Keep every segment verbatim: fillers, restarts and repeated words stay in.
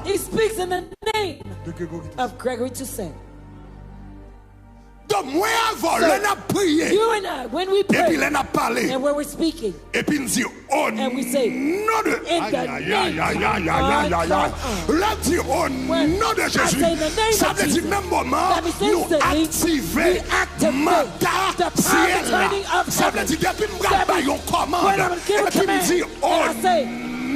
He speaks in the name de Gregory Toussaint. Of Gregory Toussaint. Donk, mwen avè w, lè n ap priye, You and I, when we epi pray lè n ap pale, and when we're speaking, epi n di, o And we say, non de "In the name of God." Lè n di, o non de Jezi, sa vle di menm moman nou aktive manda syèl la. Sa vle di depi m pral bay yon kòmand, epi m di, o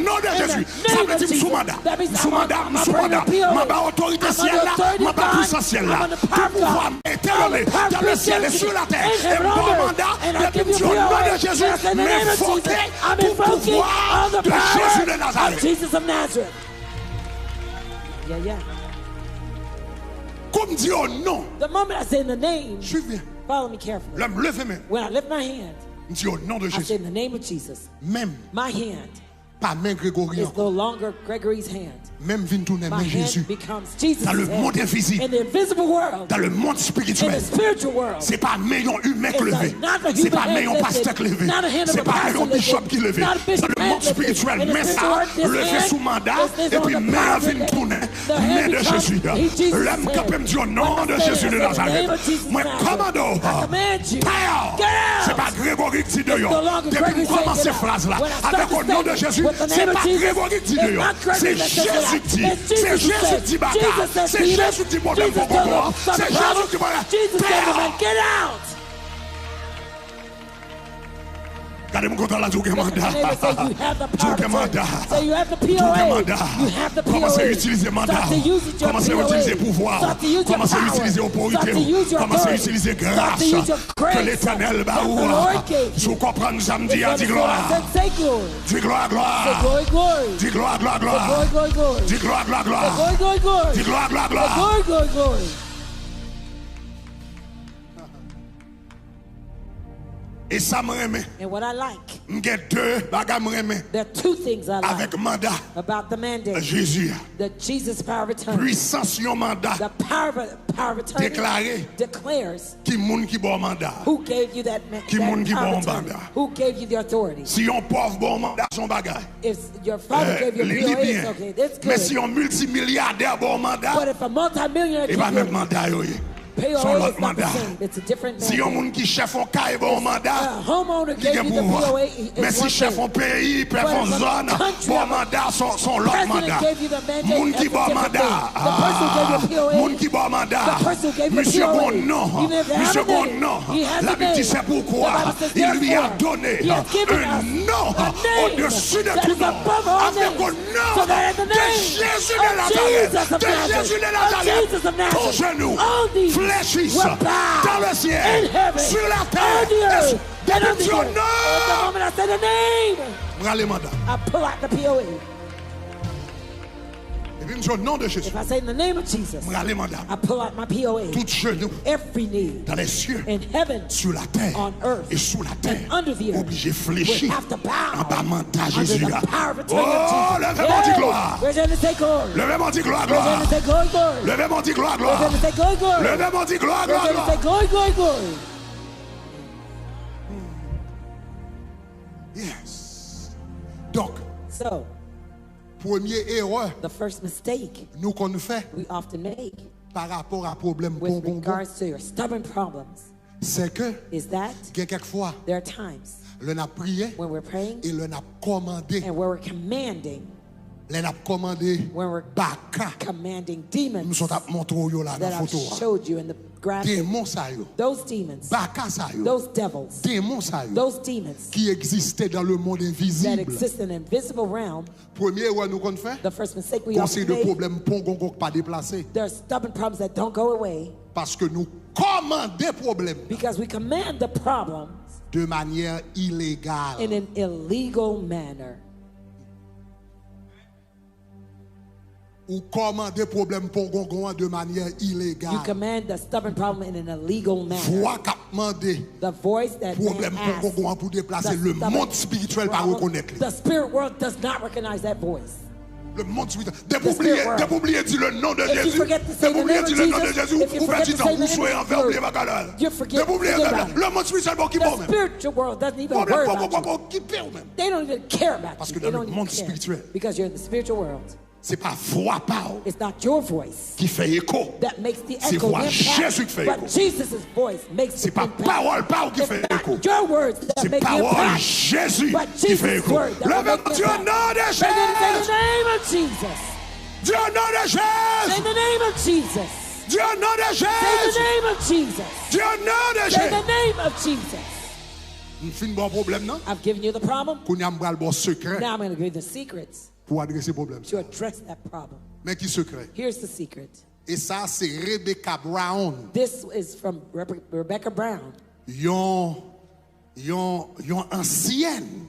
non de Jezi, sa vle di m sou manda. M sou manda, m sou manda. M anba otorite syèl la, m anba pwisans syèl la. Tout pouvwa m etènone dans le ciel et sur la terre. E m ba w manda, depi m di o non de Jezi, m envoke tout pouvwa de Jezi de Nazarèt. Jesus of Nazareth. Yeah, yeah. Kou m di o non, The moment I say in the name, swiv byen. Follow me carefully. Lè m leve men, When I lift my hand, m di o non de I say Jezi. In the name of Jesus. Men m, My hand pa men Gregoryan is no ankò. Longer Gregory's hand. Men m vin tounen My men Jezi. Hand becomes Jesus' Dans le hand. Monde invisible, In the invisible world, dans le monde in spirituel, the spiritual world, se pa men yon imen k it's leve. Not a Se human pa men hand yon pastè k lifted, leve. Not a hand Se of a pa men pastor yon bishop lifted, ki leve. Not a Dans bishop le hand monde lifted. Spirituel, In the men spiritual sa world, this leve hand sou manda, is, is on epi the men power an of vin the hand. Tounen The men hand de becomes Jezi a. he, Jesus' Lè m hand. kanpe m di o When non I de say Jezi de in the Nazarèt, name of Jesus mwen of Nazareth, kòmande w, I command you, tayè, get out. Se pa Gregori k di deyò. No longer Depi m Gregory saying kòmanse get out. Fraz la, When I start avèk to o non say de it, Jezi, with the se name of pa Jesus, Gregori k di it's deyò. Not Se Gregory that says Jezi it k di. out. It's Jesus Se who Jezi says, k di baka. Jesus says Se beat Jezi it. k di pwoblèm Jesus poko tells pran. them stop Se the Jezi problem. k di pwoblèm. Jesus tells the man, Tayè. Get out. Gade moun kontan la, di w gen Look at manda. your neighbor, say you have the Di w power gen to manda. say, say you have the Di w gen P O A. Manda. You have the Kòmanse P O A. Itilize manda. Start to use it, your Kòmanse P O A. Itilize pouvwa w. Start to use your Kòmanse power. Itilize Start otorite to w. Use your Kòmanse authority. Itilize Start gras to use your ke grace Letènèl ba that ou the a. Lord gave Si w you. konprann sa m di If a, you di understand what I glwa. said, say glory. Di glwa, glwa. Say glory, glory. Di glwa, glwa, Say glwa. glory, glory, glory. Di glwa, glwa, glwa. Say glory, glory, glory. Di glwa, glwa, glwa. Say glory, glory, glory. E sa m renmen, And what I like, m gen de bagay m renmen there are two things I like avèk manda about the mandate. Jezi a. The Jesus power of attorney. Pwisans yon manda The power of, power of attorney deklare declares ki moun ki ba w manda. Who gave you that ma- Ki moun that ki ba power w of attorney? Manda. Who gave you the authority? Si yon pòv ba w manda, se yon bagay. If your father Eh, gave you a li, li P O A, it's byen. Okay, that's Men si good. yon miltimilyadè ba w manda, But if a multimillionaire e pa gives menm you manda yo ye. P O A, Se yon lòt it's not the manda. Same. It's a different Si yon mandate. Moun ki chèf yon kay ba w manda, A homeowner li gave gen you the pouvwa. P O A, it's Men si one chèf thing. yon peyi, pèp But yon if a zòn, country ba w of a manda, se se yon lòt president manda. Gave you the mandate, Moun ki that's a ba w different manda, thing. The person who gave you a P O A, moun ki ba w manda, the person who gave you the misye P O A, gon non, even if they have misye a gon name, non. he has a Labib di name. se poukwa The Bible says, il lui a therefore, donné he has given un us nom a name au-dessus de that tout is nom. Above all Avèk names, o non so that at the de name Jésus de of Nazareth, Jesus of de Nazareth, Jésus de of Nazareth, Jesus of Nazareth, tout genou all knees fléchisse will bow dans le ciel, in heaven, sur la on terre, the et earth, depi and m on the di o earth. At the non, moment I say the name, m rale manda. I pull out the P O A. Epi m di o non de Jezi, If I say in the name of Jesus, m rale manda. I pull out my P O A. Tout genou Every knee dans les cieux, in heaven, sur la terre on earth, et sous la terre, and under the earth obligé will fléchi have to bow anba manda under Jezi the a. Power of attorney Oh, of Jesus. leve men w di Hey, glwa. raise your hand and say glory. Leve men w di glwa, Raise your hand glwa. and say glory, glory. Leve men w di glwa, glwa. Raise your hand and say glory, glory. Leve men w di glwa, glwa, Raise your hand and glwa. say glory, glory, glory. Yes. Donk, So, premye erè the first mistake nou konn fè we often make pa rapò a pwoblèm with pongongon, regards to your stubborn problems se ke is that gen kèk fwa, there are times lè n ap priye when we're praying e lè n ap kòmande, and where we're commanding, lè n ap kòmande when we're baka, commanding m demons sot ap montre w yo la that nan I've foto a. Showed you in the graphic. Demon sa yo, Those demons, baka sa yo, those devils, demon sa yo those demons ki egziste dans le monde that invisible. Exist in the invisible realm. Premye erè nou konn fè, The first mistake we gon seri often de make, pwoblèm pongongon k pa deplase. There are stubborn problems that don't go away Paske nou kòmande pwoblèm nan because we command the problems de manyè ilegal. In an illegal manner. Ou kòmande pwoblèm pongongon an de manyè ilegal. You command the stubborn problem in an illegal manner. Vwa k ap mande The voice that pwoblèm asks pongongon an pou deplase, the le stubborn mond espirityèl pa problem, rekonèt li. The spirit world does not recognize that voice. Le mond espirityèl. Depi w bliye, depi w bliye di le nom de If you Jésus, forget to say depi w the bliye name di of le nom de Jesus, Jésus, if you ou pèdi forget to tan, say the ou swe name an of vè, ou bliye Jesus, bagay la. you forget Depi w to bliye, say about le mond espirityèl pa okipe w The menm. spiritual world doesn't even Pwoblèm worry pongongon about pa you. Okipe w menm. They don't even care about Paske you. They nan le Don't mond even care espirityèl, because you're in the spiritual world. Se pa vwa pa w It's not your voice ki fè eko. that makes the Se echo vwa the Jezi ki impact, fè but eko. Jesus' voice makes Se the pa impact. Pawòl pa w ki fè It's not eko. Your words that Se make the Pawòl impact, Jezi but ki fè Jesus' eko. word that will Leve make the di o impact. Non de Say that in the Jezi. name of Jesus. Di o Non de Say Jezi. the name of Jesus. Di o Non de Say the Jezi. Name of Jesus. Di o Non de Say the Jezi. Name of Jesus. M fin ba w pwoblèm nan. I've given you the problem. Kounye a m pral ba w sekrè Now I'm going to give you the secrets pou adrese pwoblèm to sa. Address that problem. Men ki sekrè? Here's the secret. E sa se Rebecca Brown, This is from Rebe- Rebecca Brown, yon yon yon ansyèn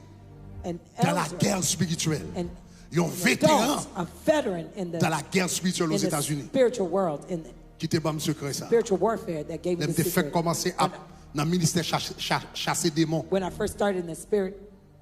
an dans la elder, guerre spirituelle, an yon veteran adult, a veteran in the, dans la guerre spirituelle aux in the États-Unis, spiritual world, in the ki te ban m sekrè sa. Spiritual warfare that gave me Lè m the te fèk secret. Kòmanse ap nan ministè chache, cha- chase demon, When I first started in the spirit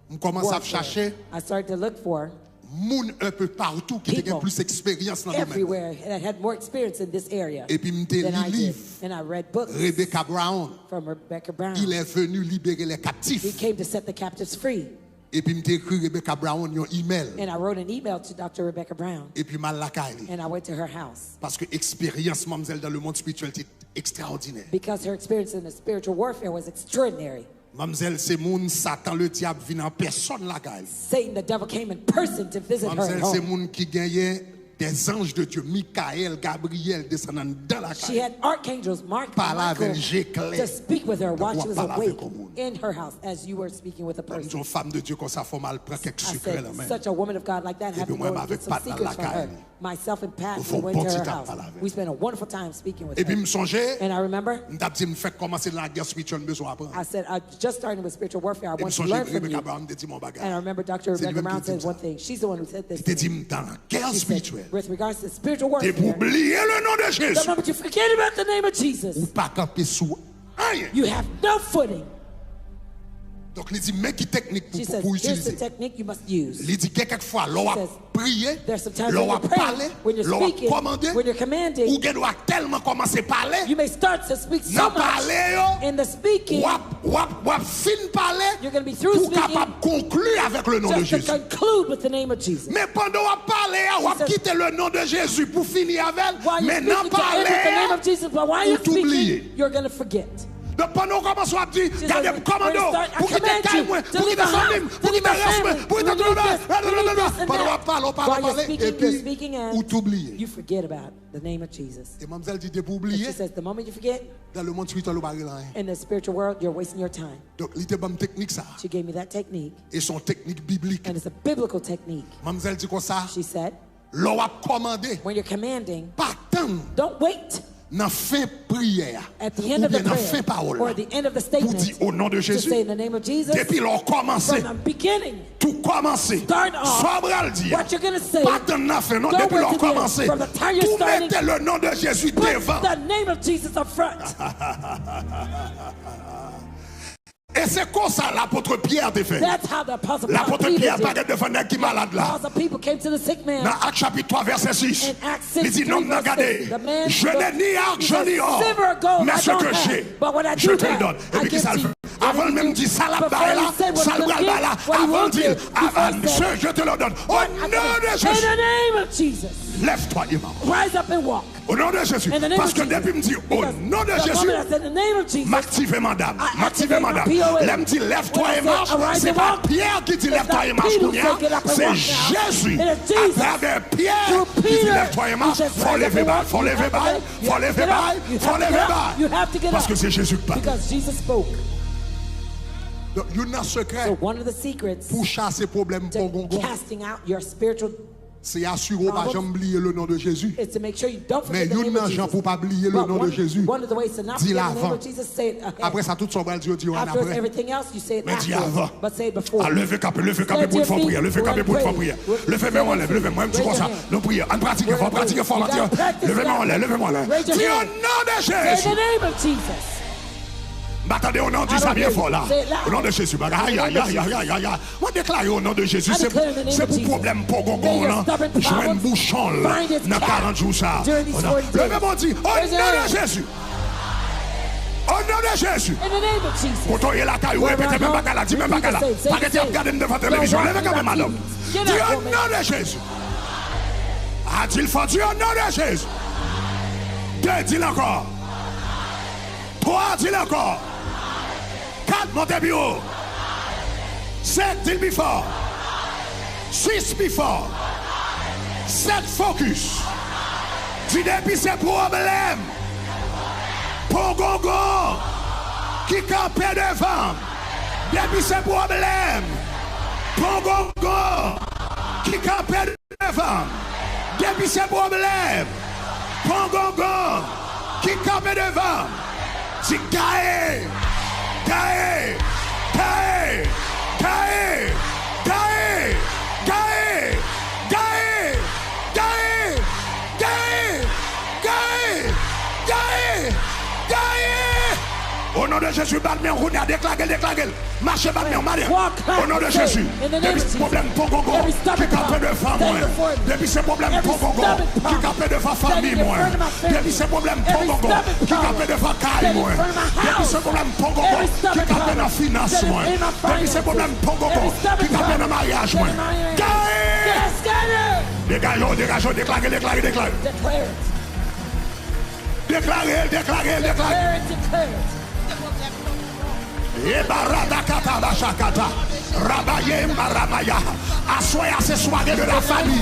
m kòmanse ap warfare, chache I started to look for moun un peu partout ki te gen people plis eksperyans nan domèn. Everywhere that had more experience in this area Epi m te than I li did. Liv And I read books Rebecca Brown. From Rebecca Brown. Il est venu libérer les captifs. He came to set the captives free. Epi m te ekri Rebecca Brown yon email. And I wrote an email to Doctor Rebecca Brown. Epi m al lakay li. And I went to her house. Paske eksperyans manmzèl dans le monde spirituel te ekstraòdinè. Because her experience in the spiritual warfare was extraordinary. Manmzèl se moun Satan Ledyab vin an pèsòn lakay li. Satan the devil came in person to visit her at Manmzèl se home. Moun ki genyen des anges de Dieu, Michael, Gabriel desann anndan lakay She li. Had archangels, Mark, Pale avè l Michael, je klè. To speak with her while Tankou she w was ap pale awake avèk yon moun. In her house as you were speaking with a Ban m di person. Yon fanm de Dye konsa fò m al pran kèk I sekrè said, lan men. Such a woman of God like that have Epi to go mwen menm and get avèk some patnè l secrets from lakay her. Li. Myself and Pat, Nou we fè yon went bon to ti her tan house. Pale avè l. We spent a wonderful time speaking with Epi her. M sonje, And I remember, M t ap di m fèk kòmanse nan lagè spirityèl m bezwen aprann. I said, I just started with spiritual warfare. I Epi m want to sonje learn from Rebecca you. Brown te di m yon bagay. And I remember Doctor Se li Rebecca menm Brown ki di m said sa. One thing. She's the one who said this Li te to di me. M nan lagè She said, spirityèl. With regards to spiritual Depi w warfare, bliye le non de the Jezi, moment you forget about the name of Jesus, ou pa kanpe sou anyen. You have no footing. Donk li di men ki teknik pou, She pou, says, pou Here's the utilize. Technique you must use. Li di gen kèk fwa lè w ap Says, priye, There's sometimes lè when w you're ap praying, pale, when you're lè w ap speaking, kòmande, when you're commanding, ou gen dwa tèlman kòmanse pale, You may start to speak so nan much pale yo, in the speaking, w ap w ap w ap fin pale You're gonna be through pou w speaking, kapab konkli avèk le non de Just to Jezi. Conclude with the name of Jesus. Men pandan w ap pale a, w ap She says, kite le non de Jezi pou fini avè l, While you're men nan speaking, to end with the name pale a, of Jesus, but while ou you're t oubliye. Speaking, you're gonna forget. Donk pandan w kòmanse w ap di, She gade says, m kòmande When you w start, I pou kite command kay you mwen, to pou leave kite the fanmi m, house, pou to leave kite my rès mwen, family, pou you kite need tout this and pandan w that. ap pale, w pale, w While pale, you're pale, speaking, you're epi speaking and ou t oubliye. You forget about the name of Jesus. E manmzèl di depi w And bliye, she says, the moment you forget, dans le monde spirituel ou pa rele anyen. In the spiritual world, you're wasting your time. Donk li te ban m teknik sa. She gave me that technique. E se yon teknik biblik. And it's a biblical technique. Manmzèl di konsa, She said, lè w ap kòmande, When you're commanding, pa tann don't wait nan fen priyè a at the end of the oubyen nan fen prayer pawòl or la the end of the pou di statement o non de to Jezi. Say in the name of Jesus. Depi lè w kòmanse, From the beginning, tou kòmanse, Start off sa w pral di a, what you're gonna say. Pa tann nan fen non, Don't depi lè wait w to the end. Kòmanse, From the time you're tou starting, mete le non de Jezi Put devan. The name of Jesus up front. E se konsa lapot Pyè te fè. That's how the apostle Lapot Peter Pyè did. Parèt devan nèg ki malad la. Apostle people came to the sick man. Nan Ak chapit twa vèsè sis, In Acts li di, six, nonm nan verse gade, six, the man je n'ai ni argent ni or, Silver or gold, mais I ce que don't j'ai, have, but what I je do te le have, donne. I Epi ki give sa l to fè? you. What Avan l did menm he di do? Sa l ap Before bay he la, said what sa he l was pral bay gonna la, give, what he avan l won't di l, give, before avan he ce said, je te le donne. O What I non can de do. In Jezi, the name of Jesus, lève-toi et marche. Rise up and walk. O non de Jezi. In the name of Paske Jesus. Depi m di, o Because non de the Jezi, moment I said the name of Jesus, m aktive manda m. I M aktive activate my manda m. P O S. Lè m di lève-toi When I et say, marche, "Arise se and pa walk," Pyè ki di it's lève-toi not et marche Peter kounye saying, a, "Get up and se walk now." Jezi It is Jesus. Atravè Pyè Through ki di Peter, lève-toi et he marche, says, fò "Rise up leve and bay, walk." fò You leve have to bay, get up. You fò have to leve get up. bay, You fò have to leve get up. bay. You have to get up. Paske se Jezi k pale. Because Jesus spoke. Donk youn nan sekrè So one of the secrets pou chase pwoblèm to pongongon, casting out your spiritual se asire w pa janm bliye le non de Jezi. is to make sure you don't Men forget the youn name nan of jan Jesus. Pou w pa bliye le But non de one, Jezi, one of the ways to not di l forget the name avan. of Jesus, say it ahead. Apre sa, tout sa w pral di yo, di yo ann Afterwards, apre. Everything else you say it Men di afterwards. Avan. But say it before. A, leve kanpe, leve kanpe Stand to pou n your fè yon feet, priyè, leve go kanpe and pou n fè yon pray. priyè. Leve men w anlè, leve men w, m di Raise your konsa, hand. nou priye, ann pratike fò, ann pratike fò, ann We're gonna pratike. practice Leve men w now. anlè, leve men w anlè. Raise your Di o hand. non de Say Jezi. the name of Jesus. M pa tande o non, di I sa don't byen hear fò you. la. Say it loud. O non de Jezi, bagay, ay, ay, ay, ay, ay, ay, ay. Mwen deklare o non de Jezi, I se, declare in the name se of pou Jesus. pwoblèm pongongon May your w lan stubborn jwenn problems bouchon l find its nan cap karant jou sa. During these forty days. Leve men w, di, o Raise your non de hand. Jezi. O non de Jezi. In the name of Jesus. Kote w ye lakay ou, repete menm bagay la, di menm bagay la. Pa rete ap gade m devan televizyon. Leve kanpe, madanm. Di o non de Jezi. A, di l fò, di, "O non de Jezi." De, di l ankò. Twa, di l ankò. Kat, monte pi wo. Senk, di l pi fò. Sis, pi fò. Sèt, fokis. Di, "Depi se pwoblèm pongongon ki kanpe devan m, depi se pwoblèm pongongon ki kanpe devan m, depi se pwoblèm pongongon ki kanpe devan m, di, 'Gaye, gaye, gaye, gaye, gaye, gaye, gaye, gaye, gaye, gaye, gaye, gaye, gaye.'" O non de Jezi, bat men w kounye a, deklare l, deklare l. Mache bat men w, male. O non de Jezi, depi se pwoblèm pongongon ki kanpe devan mwen, depi se pwoblèm pongongon ki kanpe devan fanmi mwen, depi se pwoblèm pongongon ki kanpe devan kay mwen, depi se pwoblèm pongongon ki kanpe nan finans mwen, depi se pwoblèm pongongon ki kanpe nan maryaj mwen, gaye! Degaje w, degaje w, deklare, deklare, deklare. Deklare l, deklare l, deklare. Ebaradakata bashakata. Rabaye maramaya. Aswè a se sware de la fami.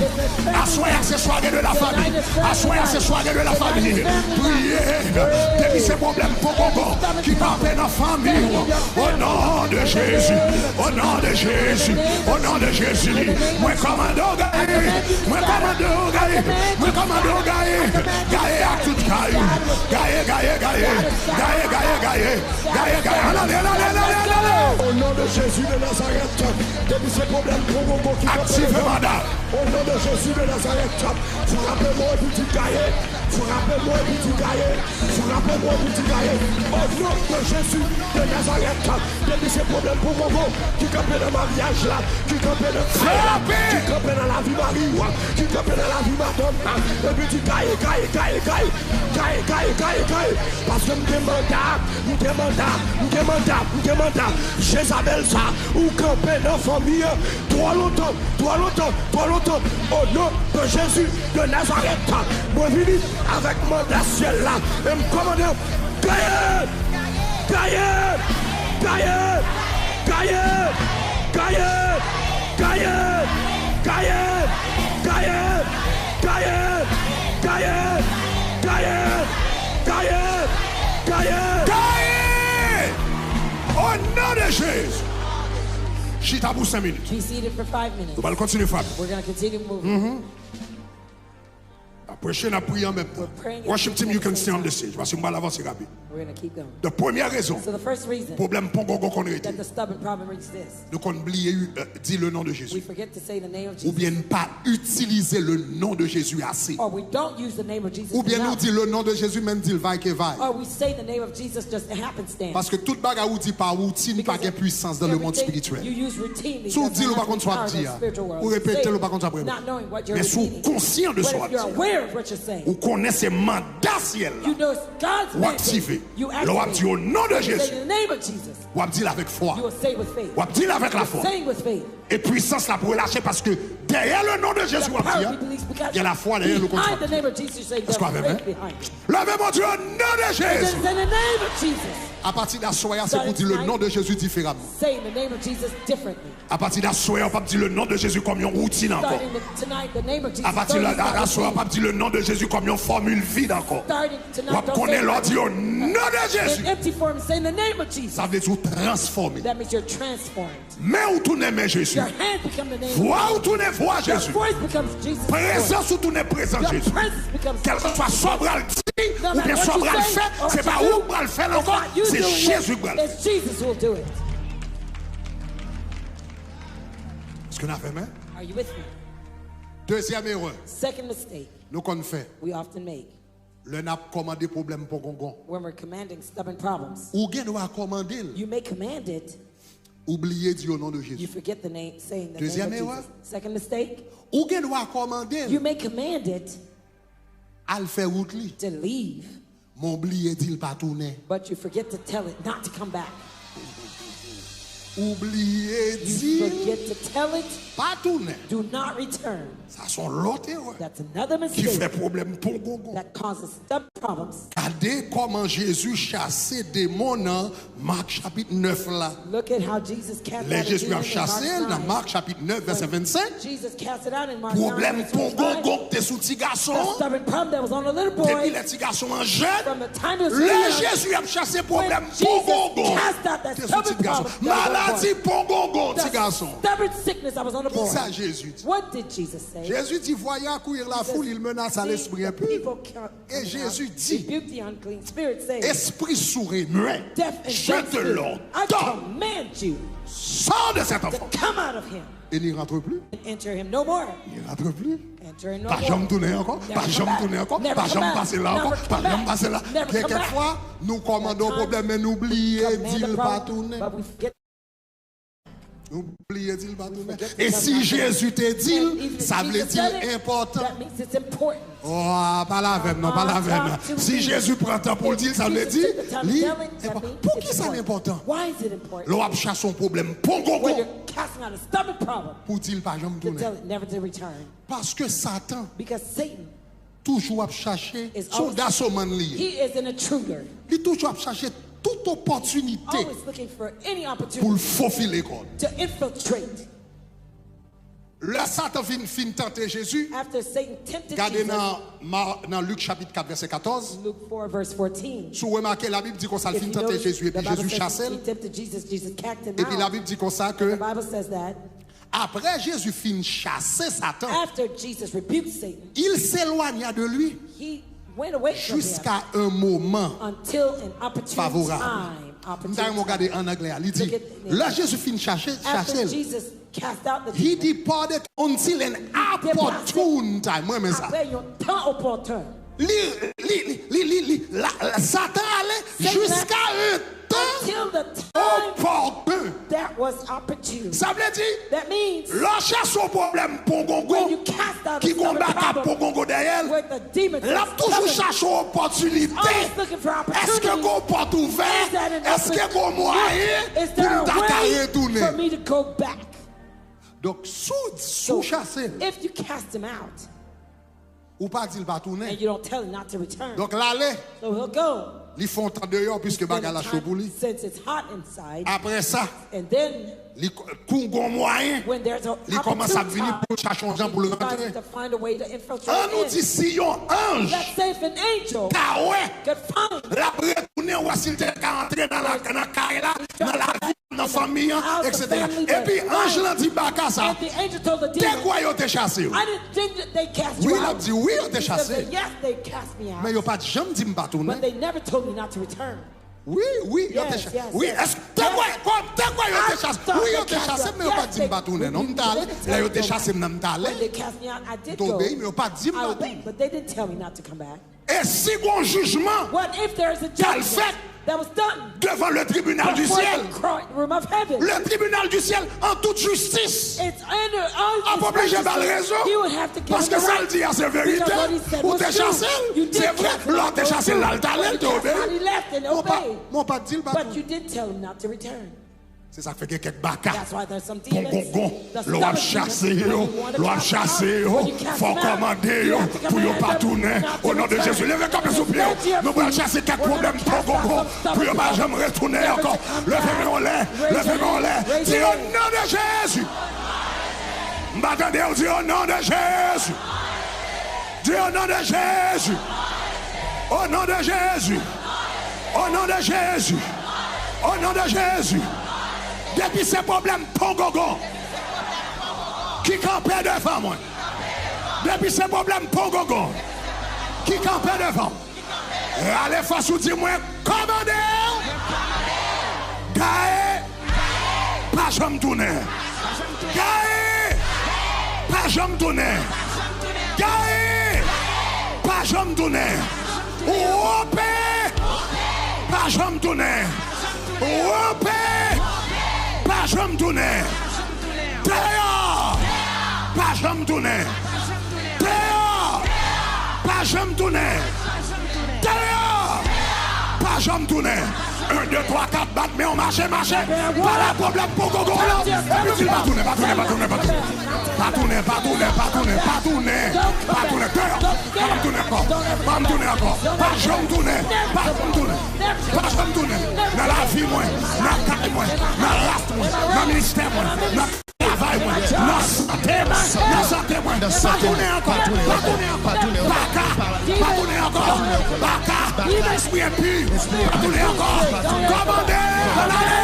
Aswè a se sware de la fami. Aswè a se sware de la fami. Priye. Depi se pwoblèm pongongon ki kanpe nan fanmi w. O non de Jezi. O non de Jezi. O non de Jezi. Mwen kòmande w gaye. Mwen kòmande w gaye. Mwen kòmande w gaye. Gaye ak tout kay ou. Gaye, gaye, gaye. Gaye, gaye, gaye. Gaye, gaye. Ann ale, ann ale, ann ale, ann ale. O non de Jezi de Nazarèt, depi se pwoblèm pongongon ki kanpe devan. Aktive manda. O non de Jezi de Nazarèt, frape mwen epi di gaye. Frape mwen epi di gaye. Frape mwen epi di gaye. O non de Jezi de Nazarèt, depi se pwoblèm pongongon ki kanpe nan maryaj la, ki kanpe nan kay la, ki kanpe nan lavi mari w, ki kanpe nan lavi madanm nan, epi di gaye, gaye, gaye, gaye. Gaye, gaye, gaye, gaye. Paske m gen manda, m gen manda, m gen manda, m gen manda. Jezabèl sa, ou kanpe nan fanmi an twò lontan, twò lontan, twò lontan. O non de Jezi de Nazarèt, mwen vini avèk manda syèl la. E m kòmande w, gaye! Gaye! Gaye! Gaye! O non de Jezi! Chita pou senk minit. Be seated for five minutes. Nou pral kontinye frape. We're going to continue moving. N ap preche, n ap priye an menm tan. We're praying at the same time. Worship team, you can stay on the stage, paske m pral avanse rapid. We're going to keep going. The premyè rezon, so the first reason, pwoblèm pongongon konn rete, that the stubborn problem exists, nou konn bliye, euh, di le nom de Jésus. We forget to say the name of Jesus. Oubyen n pa itilize le nom de Jésus ase. Or we don't use the name of Jesus enough. Oubyen nou di le nom de Jésus, men n di l vay ke vay. Or we say the name of Jesus just happenstance. Paske tout bagay ou di pa woutin pa gen pwisans nan lemonn espirityèl. Si w di l, ou pa konn sa w ap di a. Ou repete l, ou pa konn sa w ap repete. Men si w konsyan de sa w ap di a, ou konnen se manda syèl la, w aktive. Lè w ap di o non de Jezi, w ap di l avèk fwa. W ap di l avèk lafwa. E pwisans la ap relache paske dèyè le nom de Jésus w ap di a, gen lafwa dèyè l ou konn sa w ap di. Èske w avè m? Leve men w di o non de Jezi. Apati de aswè a, se pou di le nom de Jésus diferaman. Apati de aswè a, w p ap di le nom de Jésus kòm yon woutin ankò. Apati de aswè a, w p ap di le nom de Jésus kòm yon fòmil vid ankò. W ap konnen lè w di o non de Jezi. Sa vle di ou transfòme. Men ou tounen men Jezi. Vwa ou tounen vwa Jezi. Prezans ou tounen prezans Jezi. Kèlkeswa sa w pral di, oubyen sa w pral fè, se pa ou k pral fè l ankò, se Jezi k pral fè l. Èske n avè m? Dezyèm erè nou konn fè. Lè n ap kòmande pwoblèm pongongon. When we're commanding stubborn problems, ou gen dwa kòmande l. You may command it. Ou bliye di o non de Jezi. You forget the name, saying the name of Jesus. Dezyèm erè. Second mistake. Ou gen dwa kòmande l. You may command it. Al fè wout li. To leave. Men w bliye di l pa tounen. But you forget to tell it not to come back. Ou bliye You di l forget to tell it. pa tounen. Do not return. Sa se yon lòt erè That's another ki fè mistake pwoblèm pongongon. That causes stubborn problems. Gade kòman Jezi chase demon nan Mak chapit nèf la. Look at how Jesus cast Lè out a Jezi demon ap in chase l nan Mark nine. Mak chapit nèf vèsè vennsenk, Jesus cast it out in Mark nine. pwoblèm Verse twenty-five. Pongongon k te sou ti gason The an. stubborn problem that was on the little Depi boy. lè ti gason an jèn, From the time he was lè young, Jezi ap chase when pwoblèm Jesus Pongongon cast out that te sou ti stubborn gason. problem, that little Maladi boy, Pongongon ti the gason. Stubborn sickness that was on the boy. Kisa Jezi di? What did Jesus say? Jezi di, Voyez accourir la He says, foule, il menace à "See l'esprit the impur. people come Et coming Jésus out. dit, Rebuke the unclean spirit, saying, Esprit sourd et muet, Deaf and je dumb te spirit, I l'ordonne, command you sors de cet to enfant. Come out of him Et n'y rentre plus. And enter him no more. Il n'y rentre plus. Enter him no Pa more. janm tounen ankò, Never pa come janm back. Tounen ankò, Never pa come janm back. Pase la Never ankò, come pa janm back. Pase la. Never come Gen kèk back. Fwa nou kòmandan yon Sometimes pwoblèm men nou bliye command di the l pa problem, tounen. But we forget. Nou bliye di l pa tounen. forget to E tell si God Jezi te di And l, even sa vle Jesus di said l it, enpòtan. That means it's important. Oh, pale avè m non, pale Ah, avè m. talk to Si me. Jezi pran tan pou l di l, sa vle Jesus di took the time to li tell it, that enpòtan. means Pou it's ki sa l important. Enpòtan? Why is it important? Lè w ap chase yon pwoblèm When Pongongon you're casting out a stubborn problem, pou di l pa janm to tell tounen. It never to return. Paske Satan Because Satan toujou ap chache, is se yon always, dasomann li ye. He is an intruder, Li toujou ap chache tout opòtinite Always looking for any pou l opportunity fofile kò l. To infiltrate. Lè Satan fin, fin tante Jezi, After Satan tempted Gade Jesus, nan, Ma- nan Lik chapit kat vèsè katòz. Luke four, verse fourteen. Si w remake, Labib di konsa, l If fin you tante notice, Jezi, the epi Bible Jezi says chase he l. tempted Jesus, Jesus cast him Epi out. Labib di konsa The ke Bible says that apre Jezi fin chase Satan, after Jesus rebuked Satan, il s'éloigna de lui he went away from him jusqu'à un moment until an opportune favorable. Time. M ta renmen w gade an anglè a, li di, Look at the lè Jezi fin chache, After chase l, Jesus cast out the he demon, departed until an deplase opportune time. Mwen renmen sa. Après yon tan opportun. Li, li, li, li, li, la, la, Satan ale Satan jiska yon tan Until the time opòtun. That was opportune. Sa vle di, That means lè w chase yon pwoblèm when Pongongon you cast out a ki gon stubborn baka problem Pongongon dèyè l, with a demon l ap toujou stubborn, chache yon opòtinite. always looking for Èske opportunity. gon pòt ouvè? Is that an Èske open gon mwayen door? Is pou there m a ta ka way retounen? For me to go back? Donk, si w, si w chase l, If you cast him out ou pa di l pa tounen. And you don't tell him not to return, Donk, l ale, so he'll go. Li fè yon tan deyò, piske Spend bagay la cho pou li. Since it's hot inside. Apre sa, And then li, kou gon mwayen, When there's a li kòmanse ap vini opportune pou l chache yon jan pou l time, he rantre. Tries to find a way to infiltrate An nou in. Di si yon anj Let's say if an angel ta wè Could find l ap retounen, wè si l te ka antre nan la, nan kay la, nan lavi, nan fanmi an, How's the etsetera. Family Epi that anj life? Lan di baka sa, And the angel told the te demon, kwè yo te chase w? I didn't think that they cast you Wi, l ap Out. Di wi, yo te He said chase that, m. Yes, they cast me out. Men yo pa t janm di m pa tounen. But they never told me not to return. Wi, wi, yo te Yes, chase. Yes, Wi, yes. Èske te kwè, kwè, te kwè yo te chase? Wi, yo te chase m, men yo pa t di m pa tounen. Non, m t ale. Lè yo te chase m nan, m t ale. When they cast me out, I did To go. obeyi, men yo pa t di m I pa obeyed, tounen. But they didn't tell me not to come back. E si gon jijman What if there is a k al judgment fèt that was done devan le tribunal du before ciel? The courtroom of heaven? Le tribunal du ciel an tout jistis. It's under all An pa oblije ba l rezon. You would have to give Paske him the sa l right. Di a se verite. Because what he said Ou was te true. Chase l, You did se vre. cast him Lè w out. Te chase l la, l t ale, l te That's why he obeyi. left and Mwen pa, obeyed. Mwen pa t di l pa But tounen. You didn't tell him not to return. Se sa k fè gen kèk baka. That's why there's some demons. Pongongon, The lè w ap stubborn chase demons, yo, when you want to lè w ap cast chase them yo, out, when you cast fò w them out, Kòmande you yo have to pou yo command pa them Tounen. not to O non de return. Jezi, leve kanpe sou pye w. Stand to your Nou pral feet. Chase kèk We're pwoblèm gonna cast out Pongongon some stubborn pou yo pa janm retounen ankò. Leve men w anlè, leve men w anlè. Di, o non de Jezi. M pa tande w, di, o non de Jezi. Di, o non de Jezi. O non de Jezi. O non de Jezi. O non de Jezi. Depi se pwoblèm Pongongon ki kanpe devan mwen. Depi se pwoblèm Pongongon ki kanpe devan mwen. Rale fòs ou, di mwen, kòmande w. Gaye, pa janm tounen. Gaye, pa janm tounen. Gaye, pa janm tounen. Wonpe, pa janm tounen. Wonpe, pa janm tounen. Deyò, pa janm tounen. Deyò, pa janm tounen. Deyò, pa janm tounen. Un, deux, trois, quatre, bat men w, mache, mache. Pa la pwoblèm pou gogo w la. Epi di l pa tounen, pa tounen, pa tounen, pa tounen. Pa tounen, pa tounen, pa tounen, pa tounen. Pa tounen, deyò. Pa janm tounen ankò. Pa janm tounen ankò. Pa janm tounen. Pa janm tounen. Pa janm tounen. Nan lavi mwen, nan kay mwen, nan ras mwen, nan ministè mwen, nan travay mwen, nan sante mwen, nan sante mwen. Pa tounen ankò, pa tounen ankò, pa tounen ankò, pa ka, pa tounen ankò, pa ka. Espri enpi, pa tounen ankò. Kòmande, ann ale.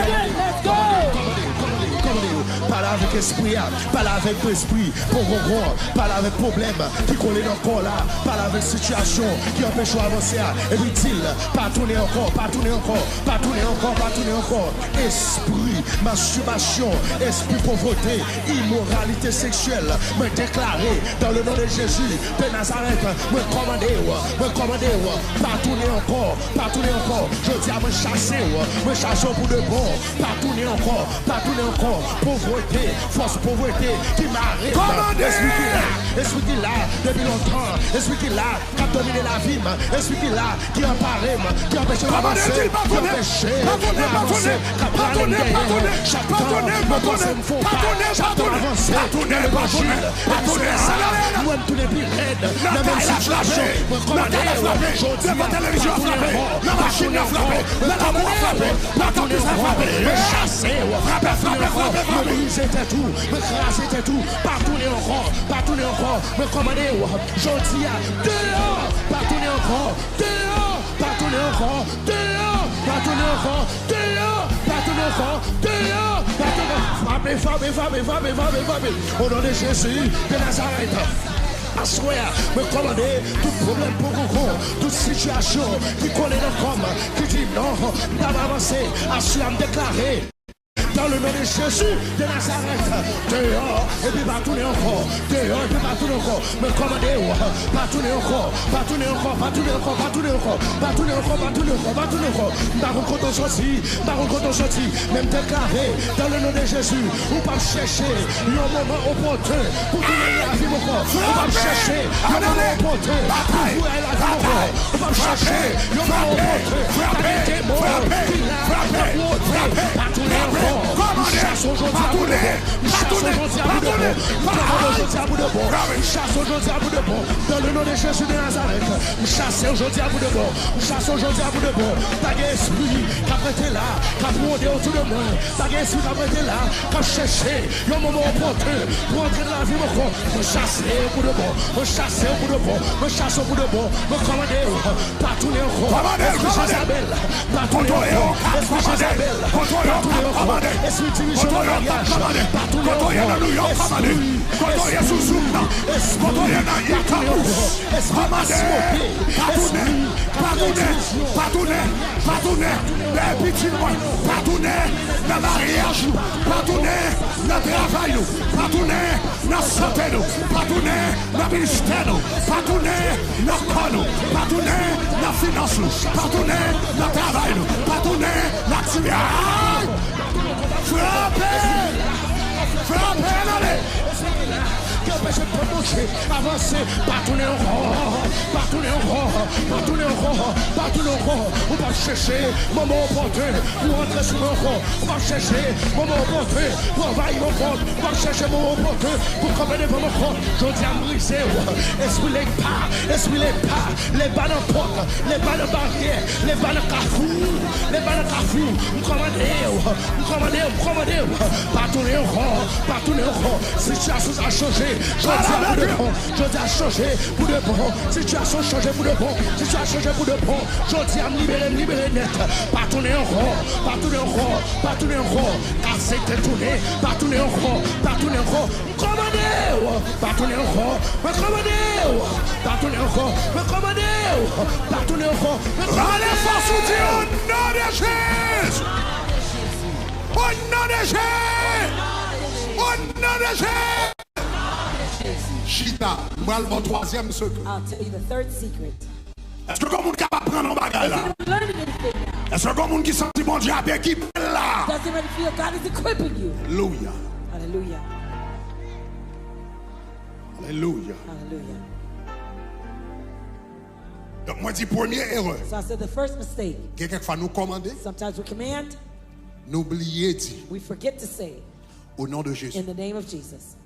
Pale avèk espri a, pale avèk espri pogongon, pale avèk pwoblèm ki kole nan kò w la, pale avèk sitiyasyon ki anpeche w avanse a, epi di l, pa tounen ankò, pa tounen ankò, pa tounen ankò, pa tounen ankò. Espri mastibasyon, espri povrete, imoralite seksyèl, mwen deklare, dans le nom de Jésus de Nazareth, mwen kòmande w, mwen kòmande w, pa tounen ankò, pa tounen ankò. Jodi a, mwen chase w, mwen chase w pou de bon. Pa tounen ankò, pa tounen ankò. Povrete, fòs povrete ki mare m. Espri ki la, espri ki la depi lontan, espri ki la k ap domine lavi m, espri ki la, ki anpare m, ki anpeche m avanse, ki anpeche mwen avanse, k ap rale m dèyè. Chak tan mwen panse m fè yon pa, chak tan m avanse nan levanjil, epi se la, m wè m tounen pi rèd nan menm sitiyasyon. Mwen kòmande w jodi a, pa tounen ankò, pa tounen ankò. Mwen kòmande w, pa tounen ankò. Mwen chase w, pa tounen ankò. Mwen brize tèt ou, mwen kraze tèt ou. Pa tounen ankò, pa tounen ankò. Mwen kòmande w jodi a, deyò, pa tounen ankò. Deyò, pa tounen ankò. Deyò, pa tounen ankò. Deyò, pa tounen ankò. Deyò, pa tounen ankò. Frape, frape, frape, frape, frape, frape. O non de Jezi de Nazarèt. Aswè a, mwen kòmande tout pwoblèm pogongon, tout sitiyasyon ki kole nan kò m, ki di non, m p ap avanse. Aswè a, m deklare, dans le nom de Jésus de Nazareth, deyò, epi pa tounen ankò. Deyò, epi pa tounen ankò. Mwen kòmande w, pa tounen ankò. Pa tounen ankò, pa tounen ankò, pa tounen ankò. Pa tounen ankò, pa tounen ankò, pa tounen ankò. M pa konn kote w soti, m pa konn kote w soti. Men m deklare, dans le nom de Jésus, ou p ap chèche yon moman opòten pou tounen lavi m ankò. Ou p ap chèche yon moman opòten pou voye lavi m ankò. Ou p ap chèche yon moman opòten. Pa gen demon ki la k ap wote. Pa tounen ankò. M chase w jodi a pou de bon. M chase w jodi a pou de bon. M kòmande w jodi a pou de bon. M chase w jodi a pou de bon. Dans le nom de Jésus de Nazareth. M chase w jodi a pou de bon. M chase w jodi a pou de bon. Pa gen espri k ap rete la, k ap wonde otou de mwen. Pa gen espri k ap rete la, k ap chèche yon moman opòten pou antre nan lavi m ankò. Mwen chase w pou de bon. Mwen chase w pou de bon. Mwen chase w pou de bon. Mwen kòmande w, pa tounen ankò. Espri Jezabèl, pa tounen ankò. Espri Jezabèl, pa tounen ankò. Espri divizyon nan maryaj, pa tounen ankò. Espri, espri, espri, pa tounen ankò. Espri pasyote, espri, pa tounen, pa tounen, pa tounen nan pitit mwen, pa tounen nan maryaj nou, pa tounen nan travay nou, pa tounen nan sante nou, pa tounen nan ministè nou, pa tounen nan kò nou, pa tounen nan finans nou, pa tounen nan travay nou, pa tounen nan aktivite. Ay! Frape! Frape, ann ale! Ki anpeche pèp Bondye avanse, pa tounen ankò, pa tounen ankò, pa tounen ankò, pa tounen ankò. Ou p ap chèche moman opòten pou antre sou mwen ankò. Ou p ap chèche moman opòten pou anvayi mwen ankò. Ou p ap chèche moman opòten pou kanpe devan mwen ankò. Jodi a, m brize w. Espri lepa, espri lepa, lepa nan pòt, lepa nan baryè, lepa nan kafou, lepa nan kafou. M kòmande w, m kòmande w, m kòmande w. Pa tounen ankò, pa tounen ankò. Sitiyasyon sa chanje. Jodi a pou de bon. Jodi a chanje pou de bon. Sitiyasyon chanje pou de bon. Sitiyasyon chanje pou de bon. Jodi a m libere, m libere nèt. Pa tounen ankò, pa tounen ankò, pa tounen ankò. Kase tèt tounen, pa tounen ankò, pa tounen ankò. M kòmande w, pa tounen ankò. Mwen kòmande w, pa tounen ankò. Mwen kòmande w, pa tounen ankò. Mwen kòmande w. Rale fòs ou di, o non de Jezi! O non de Jezi! O non de Jezi! Chita, m pral ba w twazyèm sekrè. I'll tell you the third secret. Èske gen moun k ap aprann yon bagay la? Is anyone learning anything now? Èske gen moun ki santi Bondye ap ekipe l la? Does anyone feel God is equipping you? Alelouya. Hallelujah. Alelouya. Hallelujah. Donk, mwen di premye erè. So I said the first mistake. Gen kèk fwa nou kòmande, Sometimes we command, nou bliye di, we forget to say, o non de Jezi. In the name of Jesus.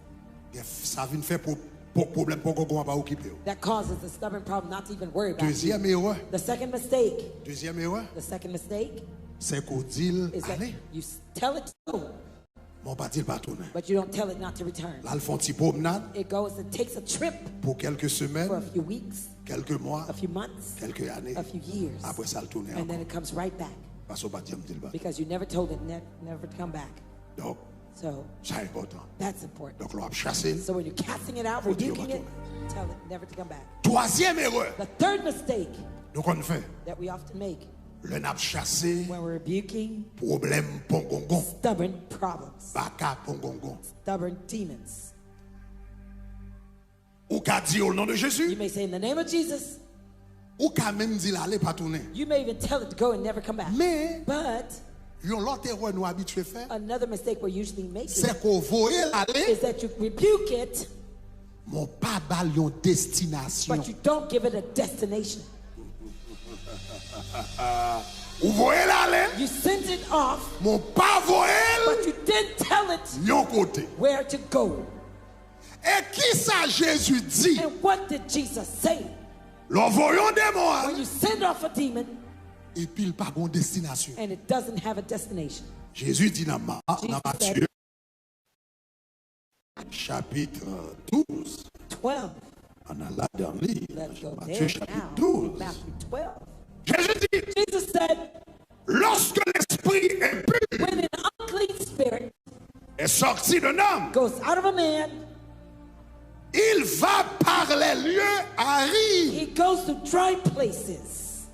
Gen, sa vin fè pwo-, pwo-, pwoblèm pògongon an pa okipe w. That causes a stubborn problem not to even worry about you. Dezyèm erè. The second mistake, Dezyèm erè, the second mistake se ke w di l is that ale, you s- tell it to go, men w pa di l pa tounen. But you don't tell it not to return. L al fè yon ti pwomnad It goes and takes a trip pou kèlke for semèn, a few weeks, kèlke mwa, a few months, kèlke ane. a few years, Apre sa, l tounen and then ankò. It comes right back Paske w pa t janm di l pa. Because you never told it ne- never to come back. Donk, So sa enpòtan. That's important. Donk, lè w ap chase l, So when you're casting it out, Faut dire rebuking it, maintenant. Tell it never to come back. Twazyèm erè The third mistake nou konn fè, that we often make lè n ap chase when we're rebuking pwoblèm pògongon, stubborn problems, baka pògongon. Stubborn demons. Ou ka di, o non de Jezi, You may say, In the name of Jesus, ou ka menm di l ale pa tounen. You may even tell it to go and never come back. Men, But yon lòt erè nou abitye fè, another mistake we usually make se ke w voye l ale, is that you rebuke it, men w pa ba l yon destinasyon. But you don't give it a destination. Ou voye l ale, You sent it off, men w pa voye l but you didn't tell it yon kote. Where to go. E kisa Jezi di? And what did Jesus say? Lè w voye yon demon When ale, you send off a demon epi l pa gen yon destinasyon. And it doesn't have a destination. Jezi di nan Ma-, nan Jesus Matye, said, chapit douz, twelve. Ann al ladan li, Let's go Matye there chapit now. douz. Matthew twelve. Jezi di, Jesus said, lorsque l'esprit impur When an unclean spirit est sorti d'un homme, goes out of a man, il va par les lieux arides, he goes to dry places,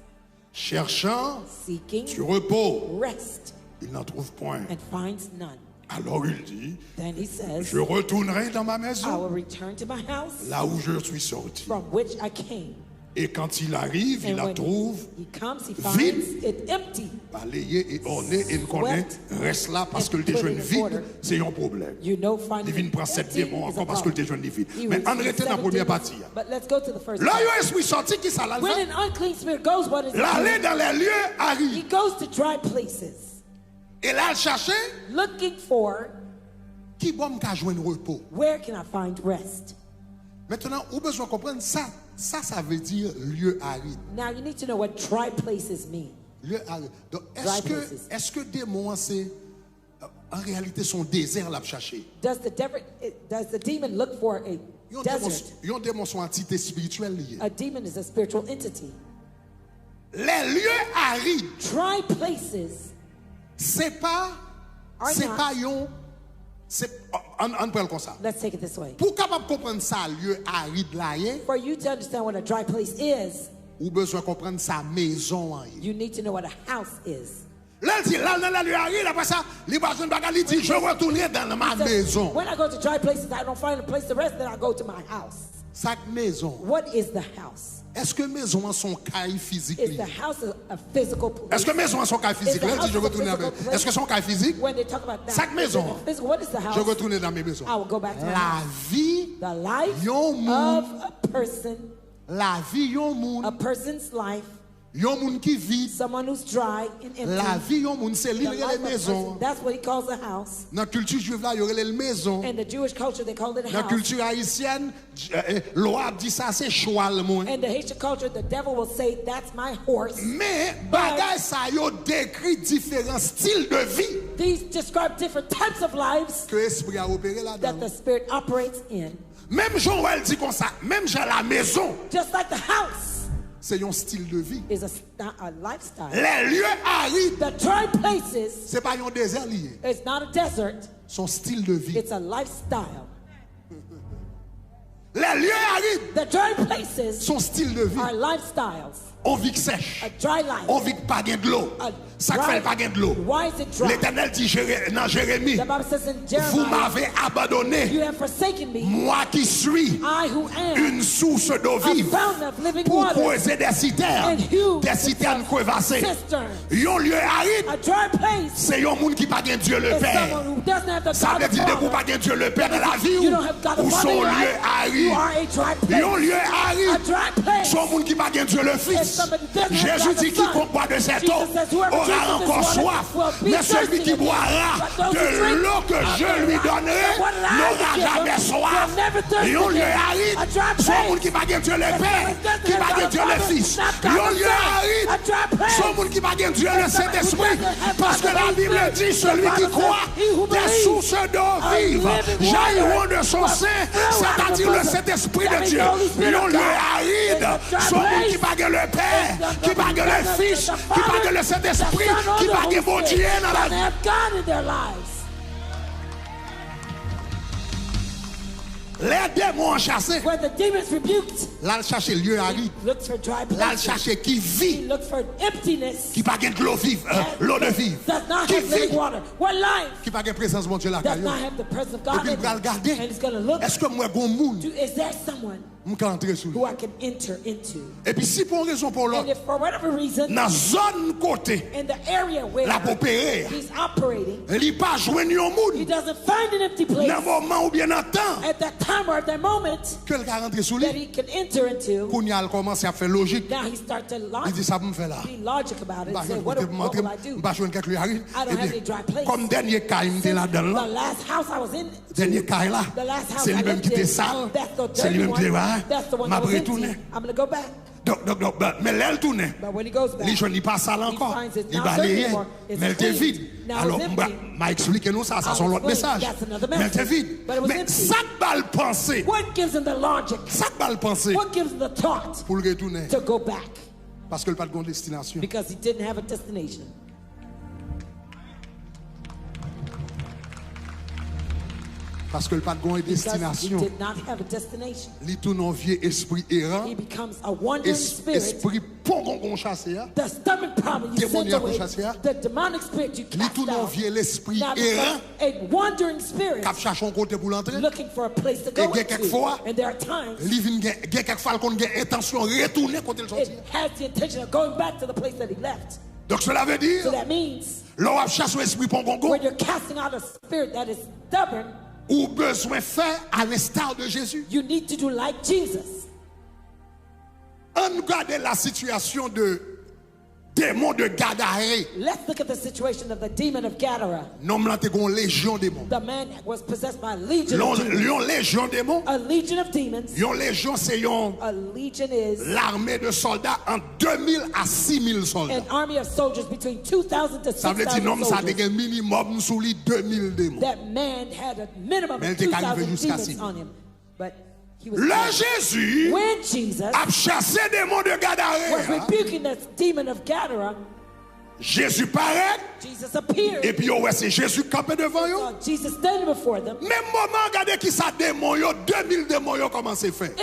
cherchant seeking du repos. Rest, Il n'en trouve point. And finds none. Alors il dit, Then he says, je retournerai dans ma I maison, will return to my house là où je suis sorti. From which I came. Et quand il arrive, il And la when trouve he comes, he vide, finds it empty, balayée et ornée, et il connaît swept, rès la, paske and l te put jwenn it in vid, order. Se yon pwoblèm. You know, Li finding vin it pran sèt empty demon is a ankò paske l te problem. Jwenn li vid. He Men ann received rete nan seven premyè demons. Pati a. But let's go to the first Lè part. yon espri sòti, ki sa l al When fè? An unclean spirit goes, what does L ale he do? Nan les lieux He arides. Goes to dry places, E l al chache looking for ki bò m ka jwenn repo. Where can I find rest? Mentnan, ou bezwen konprann sa, sa, sa vle di lieu aride. Now you need to know what dry places mean. Lieu aride. Donk, Dry èske, places. Èske demon an se, euh, an reyalite, se yon dezè l ap chache? Does the, devil, does the demon look for a Yon demon, desert? Yon demon se yon antite espirityèl li ye. A demon is a spiritual entity. Les lieux arides, Dry places se pa, are se not. Pa yon, se, ann, ann pran l konsa. Let's take it this way. Pou w kapab konprann sa lieu aride la ye, For you to understand what a dry place is, ou bezwen konprann sa mezon an ye. You need to know what a house is. Lè l di l al nan les lieux arides, apre sa, li pa jwenn bagay, li di, je retournerai dans ma He says, maison. When I go to dry places, I don't find a place to rest, then I go to my house. Sa k mezon? What is the house? Èske mezon an se yon kay fizik Is li the ye? House a, a physical place? Èske mezon an se yon kay Is fizik? The Lè l di house je a retourne physical avec. Place? Èske se yon kay fizik? When they talk about that, Sa k mezon? Is it physical? What is the house? Je retourne dans mes maisons. I will go back to my La house. Vi The life yon moun. Of a person, Lavi yon moun. A person's life, Yon moun ki vid. Someone who's dry and empty. Lavi yon moun se li l rele mezon. That's what he calls a house. Nan kilti jwiv la, yo rele l mezon. In the Jewish culture, they called it a house. Nan kilti ayisyèn, eh, lwa ap di sa se chwal mwen. In the Haitian culture, the devil will say, that's my horse. Men bagay sa yo dekri diferan stil de vi. These describe different types of lives. Ke espri a opere ladan. That the spirit operates in. Menm jan w wè l di konsa, menm jan la maison. Just like the house. Se yon stil de vi. Is a, a lifestyle. Les lieux arides. The dry places. Se pa yon dezè li ye. It's not a desert. Se yon stil de vi. It's a lifestyle. Les lieux arides. The dry places. Se yon stil de vi. Are lifestyles. On vi k sèch, on vi k pa gen dlo. Sa k fè l pa gen dlo? Letènèl di Jere- nan Jeremi, Vous m'avez abandonné, moi qui suis une source d'eau vive, pour creuser des citernes, des citernes crevassées. Yon lye arid, se yon moun ki pa gen Dye Lepè. Sa vle di, depi w pa gen Dye Lepè nan lavi w, ou se yon lye arid. Yon lye arid, se yon moun ki pa gen Dye Lefis. Jésus dit, Quiconque boit de cette eau aura encore soif, mais celui qui boira de l'eau que je lui donnerai n'aura jamais soif. Yon lye arid, se yon moun ki pa gen Dye Lepè, ki pa gen Dye Lefis. Yon lye arid, se yon moun ki pa gen Dye Lesentespri. Paske Labib di, Celui qui croit, des sources d'eau vive jailleront de son sein, c'est-à-dire le Saint-Esprit de Dieu. Yon lye arid, se yon moun ki pa gen Lepè, ki pa gen Lefis, ki pa gen Lesentespri, ki pa gen Bondye nan lavi. Lè demon an chase, l al chache lye arid. L al chache ki vi, ki pa gen dlo viv, euh, l'eau de vie, ki vi, ki pa gen prezans Bondye lakay yo. Epi l pral gade, èske m wè gon moun m ka antre sou li? Epi si pou yon rezon pou yon lòt, nan zòn kote l ap opere a, li pa jwenn yon moun nan moman oubyen nan tan ke l ka rantre sou li, kounye a l kòmanse ap fè lojik. Li di, "Sa pou m fè la? M pa jwenn kote pou m antre, m pa jwenn kèk lye arid. Ebyen, kòm dènye kay m te ladan l lan, dènye kay la, se li menm ki te sal, se li menm ki te va, m ap retounen." Donk, donk, donk, men lè l tounen, li jwenn li pa sal ankò, li baleye, men l te vid. Alò, m a eksplike nou sa, sa se yon lòt mesaj. Men l te vid. Men sa k ba l panse, sa k ba l panse pou l retounen? Paske l pa t gen yon destinasyon. Paske l pa t gen yon destinasyon. Li tounen yon vye espri eran, espri pongongon chase a, demonya pou chase a. Li tounen yon vye lespri eran k ap chache yon kote pou l antre. E gen kèk fwa, li vin gen, gen kèk fwa l konn gen entansyon retounen kote l soti a. Donk, cela veut dire, lè w ap chache yon espri pongongon, ou bezwen fè à l'instar de Jésus. Ann gade la situation de démon de Gadaré. Nonm lan te gen yon lejyon demon. Yon lejyon demon. Yon lejyon se yon lame de sòlda ant de mil a sis mil sòlda. Sa vle di nonm sa te gen minimòm sou li de mil demon. Men l te ka rive jiska sis mil. Lè Jezi ap chase demon de Gadaren an, Jezi parèt, epi yo wè se Jezi k kanpe devan yo. Menm moman an, gade kisa demon yo, de mil demon yo kòmanse fè.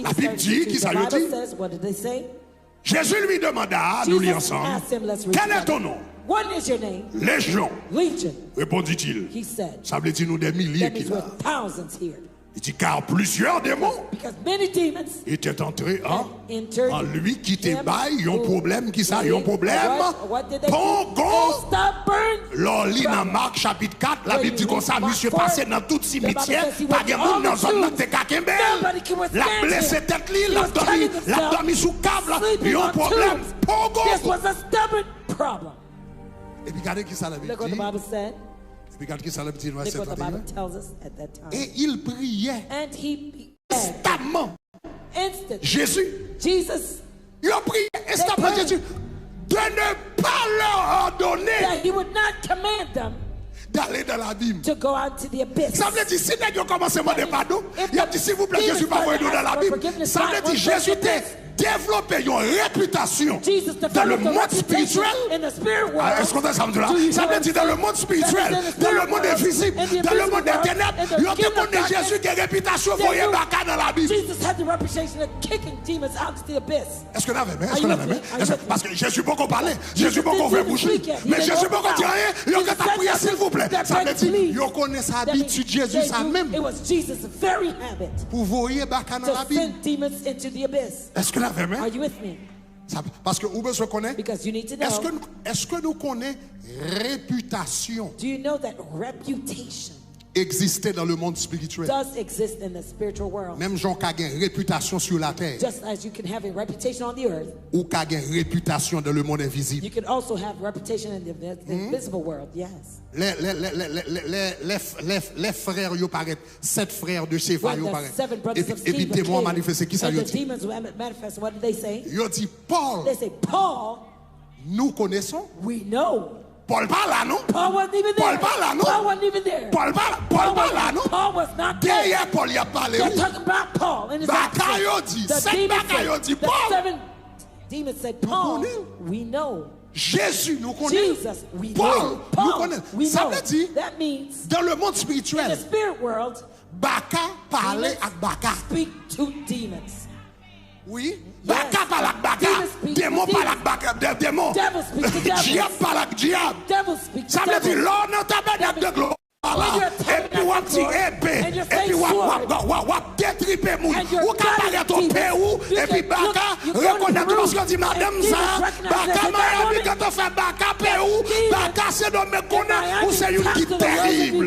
Labib di, kisa yo di? Jésus lui demanda, nou li ansanm, Quel est ton nom? Lejyon, répondit-il. Sa vle di nou de milye ki la. Li di, Car plusieurs démons étaient entrés en, en lui, ki te bay yon pwoblèm, kisa? Yon pwoblèm pongongon. Lè w li nan Mak chapit kat, Labib di konsa, misye pase nan tout simityè, pa gen moun nan zòn nan ki te ka kenbe l. L ap blese tèt li, l ap dòmi, l ap dòmi sou kab la. Yon pwoblèm pongongon. Epi gade kisa Labib di. Epi gade kisa Labib di nan vèsè trannteyen. Et il priait instamment. Jezi, yo priye enstamman Jezi de ne pas leur ordonner d'aller dans l'abîme. Sa vle di, si nèg yo kòmanse mande padon, y ap di, Silvouplè, Jezi, pa voye nou nan labim. Sa vle di, Jezi te devlope yon repitasyon dans le monde spirituel. Èske w konprann sa m di la? Sa vle di dans le monde spirituel, dans le monde invisible, dans le monde des ténèbres, yo te konnen Jezi gen repitasyon voye baka nan labim. Èske n avè m? Èske n avè m? Paske Jezi poko pale, Jezi poko ouvè bouch li. Men Jezi poko di anyen, yo gentan priye silvouplè. Sa vle di yo konnen se abitid Jezi sa menm pou voye baka nan labim. Èske n avè m? Paske ou bezwen konnen, èske nou konnen repitasyon egziste dans le monde spirituel? Menm jan w ka gen repitasyon sou latè, ou ka gen repitasyon dans le monde invisible. Lè, lè, lè, lè, lè, lè, lè, lè, lè, lè, lè, lè, lè, lè, lè frè yo parèt, sèt frè de Sceva yo parèt, epi, epi demon an manifeste, kisa yo di? Yo di, Paul, nous connaissons. Paul pa la non. Paul pa la non. Paul pa, Paul pa la non. Dèyè Paul y ap pale wi. Baka yo di, sèt baka yo di, Paul, nou konnen l. Jezi, nou konnen l. Paul, nou konnen l. Sa vle di, dans le monde spirituel, baka pale ak baka. Wi, baka pale ak baka, demon pale ak baka, de- demon, dyab pale ak dyab. Sa vle di, lè w nan tabènak de glwa la, epi w ap di epe, epi w ap, w ap, w ap, w ap detripe moun, ou ka parèt o Pewou, epi baka rekonèt ou paske yo di madanm sa, baka Miami gentan fè baka Pewou, baka Sendomeng konnen ou se youn ki terib.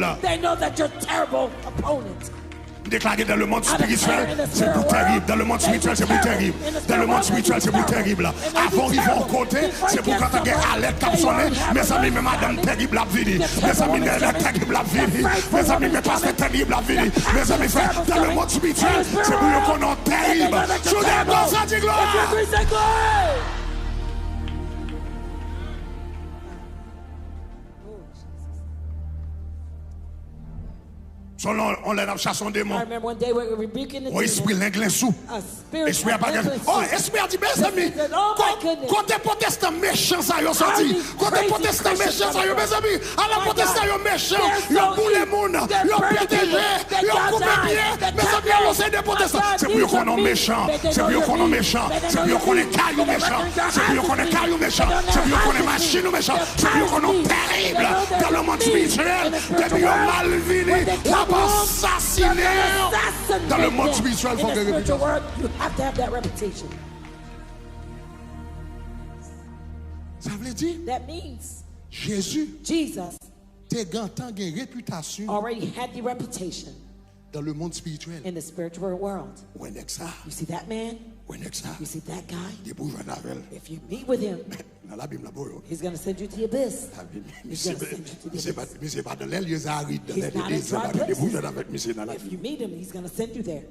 M deklare dans le monde spirituel, se pou terib. Dans le monde spirituel, se pou terib. Dans le monde spirituel, se pou terib. Avan w rive yon kote, se pou gentan gen alèt k ap sonnen. Mezanmi, men madanm terib la ap vini. Mezanmi, men elè terib la ap vini. Mezanmi, men pastè terib la ap vini. Mezanmi, frè, dans le monde spirituel, se pou yo konnen w terib. Si w dakò, sa di glwa. Selon, on lè n ap chase yon demon. Yon espri lenglen sou. Espri a pa gen. Oh, espri a di, mezanmi, kote pwotestan mechan sa yo soti? Kote pwotestan mechan sa yo, mezanmi? Ala pwotestan yo mechan, yo boule moun, yo pwoteje, yo koupe pye. Mezanmi, yon seri de pwotestan. Se pou yo konnen w mechan, se pou yo konnen w mechan, se pou yo konnen kay ou mechan, se pou yo konnen kay ou mechan, se pou yo konnen machin ou mechan, se pou yo konnen w terib dans le monde spirituel. Depi yo mal vini, w ap asasinen yo. Dans le monde spirituel, fò gen repitasyon. Sa vle di, Jezi te gentan gen repitasyon dans le monde spirituel. Ou wè nèg sa? Ou wè nèg sa? Depi w jwenn avè l, nan labim la, bro. Labim, misye, misye pa, misye pa dans les lieux arides, dans les lieux déserts, depi w jwenn avèk misye nan labim.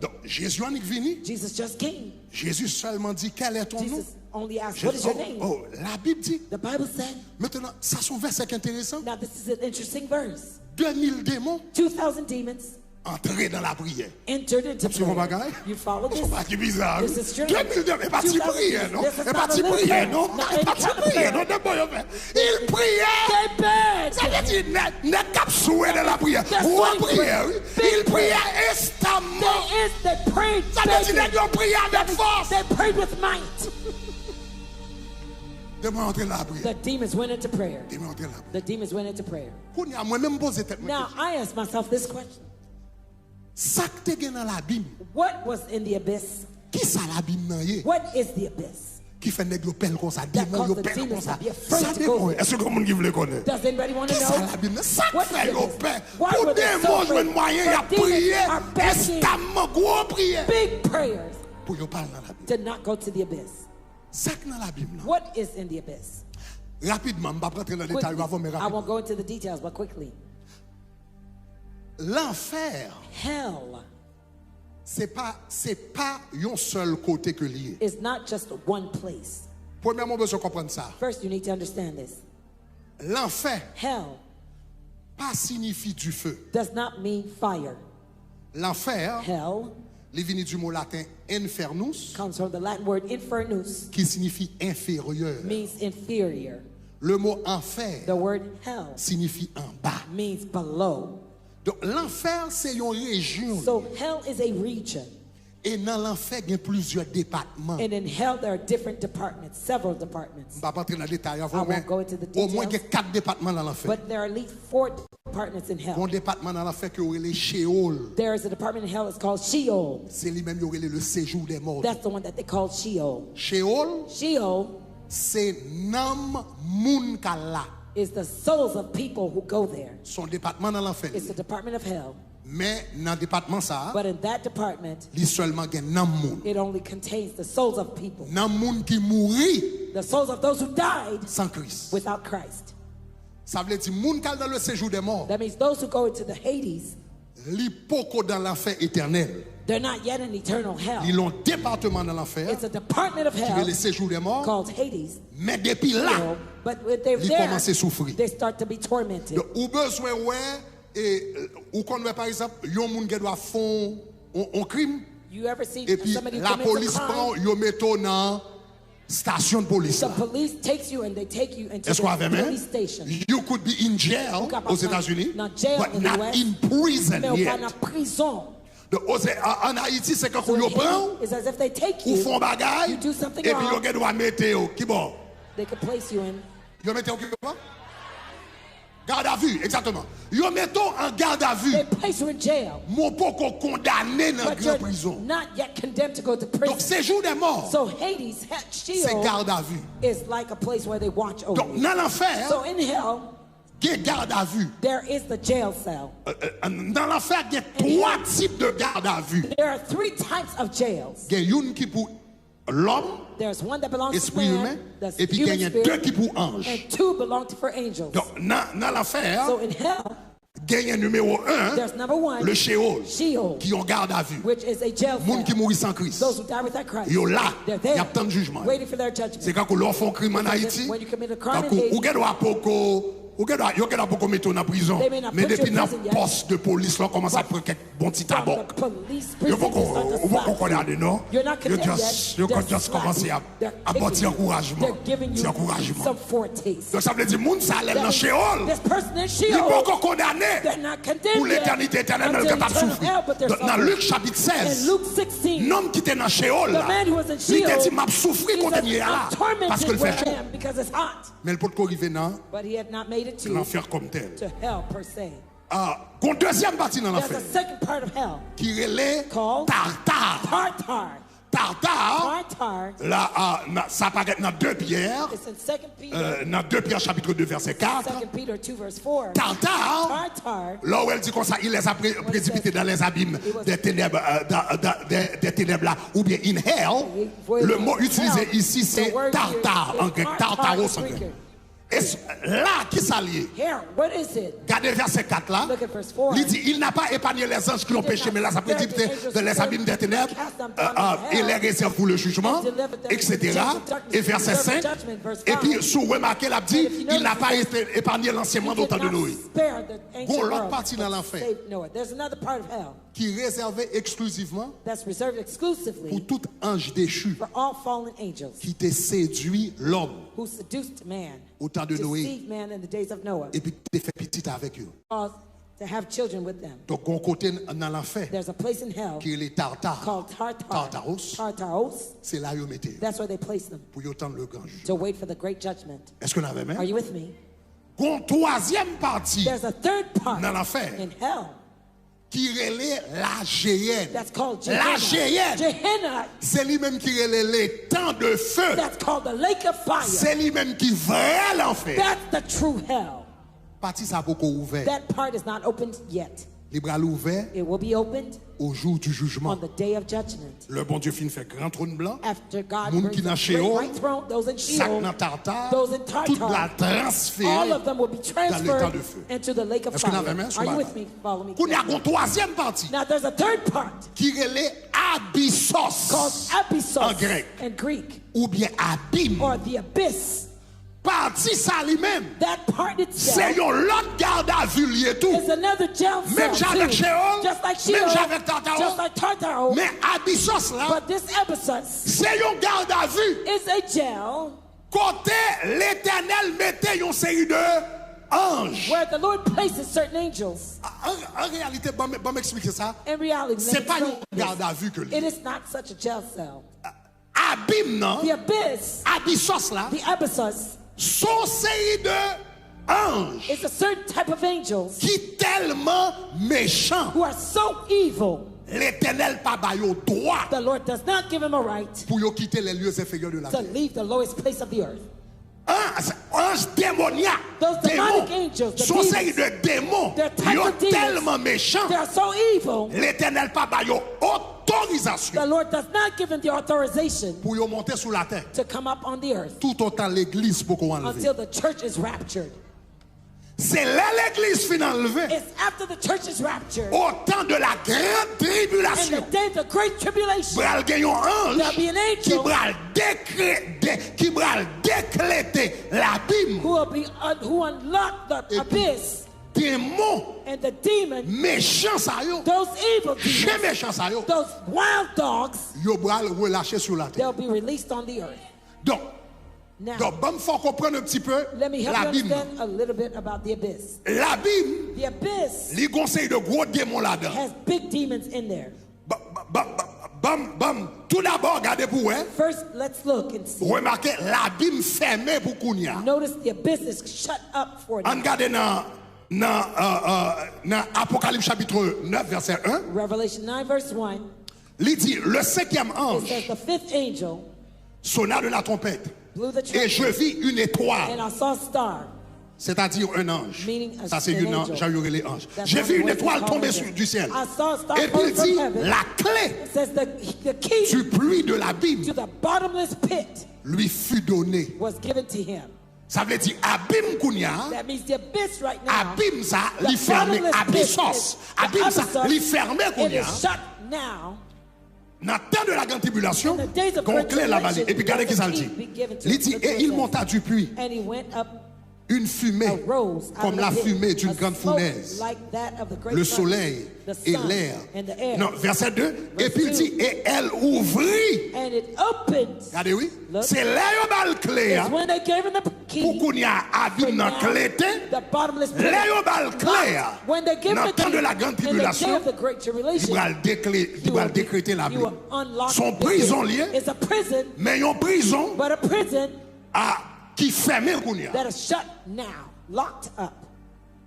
Donk, Jezi annik vini. Jezi sèlman di, quel est ton nom? Oh, oh, Labib di. Mentnan, sa se yon vèsè ki enteresan. De mil demon antre nan lapriyè. Ou se yon bagay? Ou se yon bagay ki biza, wi. De mil demon, e pa ti priyè, non. E pa ti priyè, non. E pa ti priyè, non. De bon yo fè. Il priait. Sa vle di nèg, nèg k ap swe nan lapriyè. Ou an priyè, wi. Il priait instamment. Sa vle di nèg yo priye avèk fòs. Demon antre nan lapriyè. Demon antre nan lapriyè. Kounye a, mwen menm m poze tèt mwen kesyon. Sa k te gen nan labim? Kisa labim nan ye? Ki fè nèg yo pè l konsa, demon yo pè l konsa? Sa demon ye? Èske gen moun ki vle konnen? Kisa labim nan? Sa k fè yo pè pou demon jwenn mwayen y ap priye, estaman gwo priyè, pou yo pa al nan labim? Sa k nan labim nan? Rapidman, m p ap rantre nan detay yo avan, men rapidman. Lanfè, se pa, se pa yon sèl kote ke l ye. Premyèman, w bezwen konprann sa. Lanfè pa siyifi dife. Lanfè Li vini di mo laten infernus, comes from the Latin word infernus, ki siyifi enferyè. Means inferior. Le mo anfè The word hell siyifi anba. Means below. Donk, lanfè se yon rejyon. So hell is a region. E nan lanfè, gen plizyè depatman. And in hell, there are different departments, several departments. M p ap antre nan detay yo, I won't men go into the omwen details. Gen kat depatman nan lanfè. But there are at least four departments in hell. Gon depatman nan lanfè ke yo rele Sheol. There is a department in hell that's called Sheol. Se li menm yo rele le séjour des morts. That's the one that they call Sheol. Sheol Sheol se nanm moun k al la. Is the souls of people who go there. Se yon depatman nan lanfè. It's a department of hell. Men nan depatman sa a, But in that department, li sèlman gen nanm moun. It only contains the souls of people. Nanm moun ki mouri The souls of those who died san Kris. Without Christ. Sa vle di moun k al nan le séjour des morts, That means those who go into the Hades, li poko nan lanfè etènèl. They're not yet in eternal hell. Li yon depatman nan lanfè It's a department of ki hell rele séjour des morts. Called Hades. Men depi la, But if they're li there, kòmanse soufri. They start to be tormented. Donk, ou bezwen wè, e, ou konn wè, pa egzanp, yon moun gen dwa fè yon, yon krim, You ever see epi somebody lapolis commits a pran crime? Yo mete w nan stasyon de polis The la. Police takes you and they take you into Èske w avè the mwen? Police station. You could be in jail Ou kapab Ozetazni, nan jail but in the not U S, in prison Men ou pa yet. Nan prizon. Donk, Oze, an, an Ayiti, se kankou yo pran w, It's as if they take ou you. Fè yon bagay, You do something epi yo wrong. Gen dwa mete w ki bò? They could place you in. Yo mete w ki bò? Garde à vue, exactement. Yo mete w an garde à vue. They place you in jail. Men w poko kondane nan But gran you're prizon. Not yet condemned to go to Donk, prison. Séjour des morts, So Hades, he- se Sheol, garde à vue. Is like a place where they watch over Donk, you. Nan lanfè, So in hell, gen garde à vue. There is the jail cell. Euh, euh, Nan lanfè, gen twa tip de garde à vue. There are three types of jails. Gen youn ki pou lòm, There's one that belongs to espri man, imen, that's epi human genyen de spirit, ki pou anj. And two belong to, for angels. Donk, nan, nan lanfè, So in hell, genyen nimewo en, there's number one, le Sheol, Sheol, ki yon garde à vue. Which is a jail Moun ki cell. Mouri san Kris. Those who die without Christ. Yo la, They're there, y ap tann jijman. Waiting for their judgment. Se kankou lè w fè yon krim an Ayiti, When you commit a crime in kankou Haiti, ou gen dwa poko, ou gen dwa, yo gen dwa poko mete w nan prizon. They may not Men put you depi in nan prison yet. Pòs de polis la, w kòmanse ap pran kèk bon ti tabòk. From the police Yo prison, poko, you start to ou poko slap. Kondane, non? You're not Yo condemned just, yet. Yo They're just kòmanse slapping. Ap, They're ap ban ti kicking you. Ankourajman. They're giving Ti you ankourajman. Some foretastes. Donk, sa vle di, moun sa, lè l That nan means Sheol, this person in li poko Sheol, kondane they're not condemned pou yet letènite etènèl, men l until kapab eternal soufri. hell, but they're Donk, nan suffering. Lik chapit sèz, In Luke sixteen, nonm ki te nan Sheol the la, man who was in li te Sheol, di, "M ap soufri he kote said, m ye a la, "I'm tormented paske l fè where I cho." am because it's hot." Men l potko rive nan But he had not made it to, lanfè kòm tèl. To hell per se. Ah, gon dezyèm pati nan There's a lanfè second part of hell ki rele called Tartar. Tartar. Tartar, Tartar. La, ah, na, sa parèt nan de Pyè, It's in Second Peter, euh, nan de Pyè chapit de vèsè kat. Second Peter two verse four. Tartar, Tartar. Lè w wè l di konsa, il les a pré- précipités dans les abîmes des ténèbres, euh, dans- dans- des- des ténèbres là, oubyen in hell, Voyez le mot hell. utilisé ici, The c'est word Tartar here an is grèk, Tartar Tartaros in an Greek. grèk. E s- la, ki sa l ye? Here, what is it? Gade vèsè kat la. Look at verse four. Li di, "Il n'a pas épargné les anges qui ont péché, mais les a précipités dans les abîmes des ténèbres, euh, euh, et les réserve pour le jugement, et cetera" E vèsè senk, epi si w remake, l ap di, "Il n'a pas été épargné l'ancien monde au temps de Noé." Gon lòt pati nan lanfè There's another part of hell ki rezève eksklizivman that's reserved exclusively pou tout anj dechu for all fallen angels ki te sedwi lòm who seduced man, o tan de Noé, deceived man in the days of Noah, epi ki te fè pitit avèk yo. caused to have children with them. Donk, gon kote nan lanfè There's a place in hell ki rele Tartar, called Tartar. Tartaros. Tartaros. Se la yo mete yo That's where they place them pou yo tann le gran jou. To wait for the great judgment. Èske n avè Are men? You with me? Gon twazyèm pati There's a third part nan lanfè in hell ki rele Lajeyèn. That's called Lajeyèn. Gehenna. Se li menm ki rele letan de fe. That's called the lake of fire. Se li menm ki vrè lanfè. That's the true hell. Pati sa poko ouvè. That part is not opened yet. Li pral ouvè It will be opened au jour du on jugement. The day of judgment. Lè Bondye fin fè gran twòn blan, After God moun brings ki nan up great Sheol, white throne, those in sa k Sheol, nan Tartar, those in tout pral Tartar, transfere all of them will be dans l'état transferred de feu. Into the lake of Èske n fire. Avè men? Are you with me? Follow me. Kounye a gon twazyèm pati Now there's a third part ki rele Abyssos called Abyssos en grec, in Greek, oubyen abim. Or the abyss. Pati sa li menm, That part se itself yon lòt gadavi l ye tou. Is another jail cell Menm jan avèk too. Sheol, Just like menm jan Sheol, avèk Tartaro. Just like Tartaro. Men Abyssos la, But this Ephesus se yon gadavi is a jail kote Letènèl mete yon seri de anj. Where the Lord places certain angels. An, an reyalite, ban m, ban m eksplike sa. In reality, Se let me pa yon explain this. Gadavi ke li It ye. Is not such a jail cell. Abim nan, The abyss, Abyssos la, the Ephesus, se yon seri de anj is a certain type of angels ki tèlman mechan. Who are so evil. Letènèl pa ba yo dwa The Lord does not give him a right pou yo kite les lieux inférieurs de la to terre. Leave the lowest place of the earth. Anj, anj demonyak, Those demonic démon, angels, the se yon seri demons, de démon, they're type yo of demons. Tèlman mechan, They are so evil. Letènèl pa ba yo The otorizasyon Lord does not give him the authorization pou yo monte sou latè. To come up on the earth Toutotan legliz poko anlve. Until the church is raptured. Se lè legliz fin anlve, It's after the church is raptured. Au temps de la grande In the tribulation, day of the great tribulation, pral gen yon anj There'll be an ki angel. Pral dekrete, ki pral dekrete labim. Who will be un, who unlock the Epi abyss démon and the demon, mechan sa yo, those evil chen demons, mechan sa yo, those wild dogs, yo pral relache sou latè. They'll be released on the earth. Donk, Now, donk ban m fè w konprann un petit peu let me help you labim. Understand a little bit about the abyss. Labim, The abyss li gon seri de gwo démon ladan. Has big demons in there. Ban, ban, ban, ban, ban, tout dabò, gade pou wè. First, let's look and see. Remake, labim fèmen pou kounya. Notice the abyss is shut up for Ann now. Gade nan, nan, euh, euh, nan Apocalypse chapitre neuf, verset un. Revelation nine, verse one. Li di, le cinquième It ange says the fifth angel sonna de la trompette. Blew the Et je trumpet. Vis une étoile, And I saw a star. C'est-à-dire un ange. Meaning a, Ça, c'est an une angel. Jan yo rele anj. That's J'ai what vu une was étoile called tomber an sur- angel. Du ciel. I saw a star Et puis il falling from dit, heaven. La clé It says the, the key du puits de l'abîme to the bottomless pit lui fut donnée. Was given to him. Sa vle di abim kounya. That means the abyss right now. Abim sa The li fèmen. Bottomless pit Abyssos. Is, Abim sa Abyssos, li fèmen It kounya. Is shut now. Nan tan de la grande tribulation, In the days of gon great kle la ba li. Tribulation, Epi gade ki sa l di. Be given to Li di, the et il princess. Monta du puits And he went up une fumée a rose out comme of la the pit, fumée d'une a grande smoke fournaise. Like that of the great Le furnace, soleil the et sun l'air. And the air. Non, verset deux. Verse Et puis il dit, two. Et elle ouvrit. And it opened. Gade wi. Look. Se lè yo ba l kle a. Is when they gave him the key. Pou kounya abim nan For now, klete. The bottomless pit. Lè yo ba l kle a. When they give him Nan the tan key, de la grande in the day tribulation, of the great li tribulation, pral dekle, li you pral will be- dekrete you labim. Will unlock Son the prizon gate. Li ye. It's a prison, Men yon prizon But a prison a, ki fèmen kounya. That is shut now, locked up.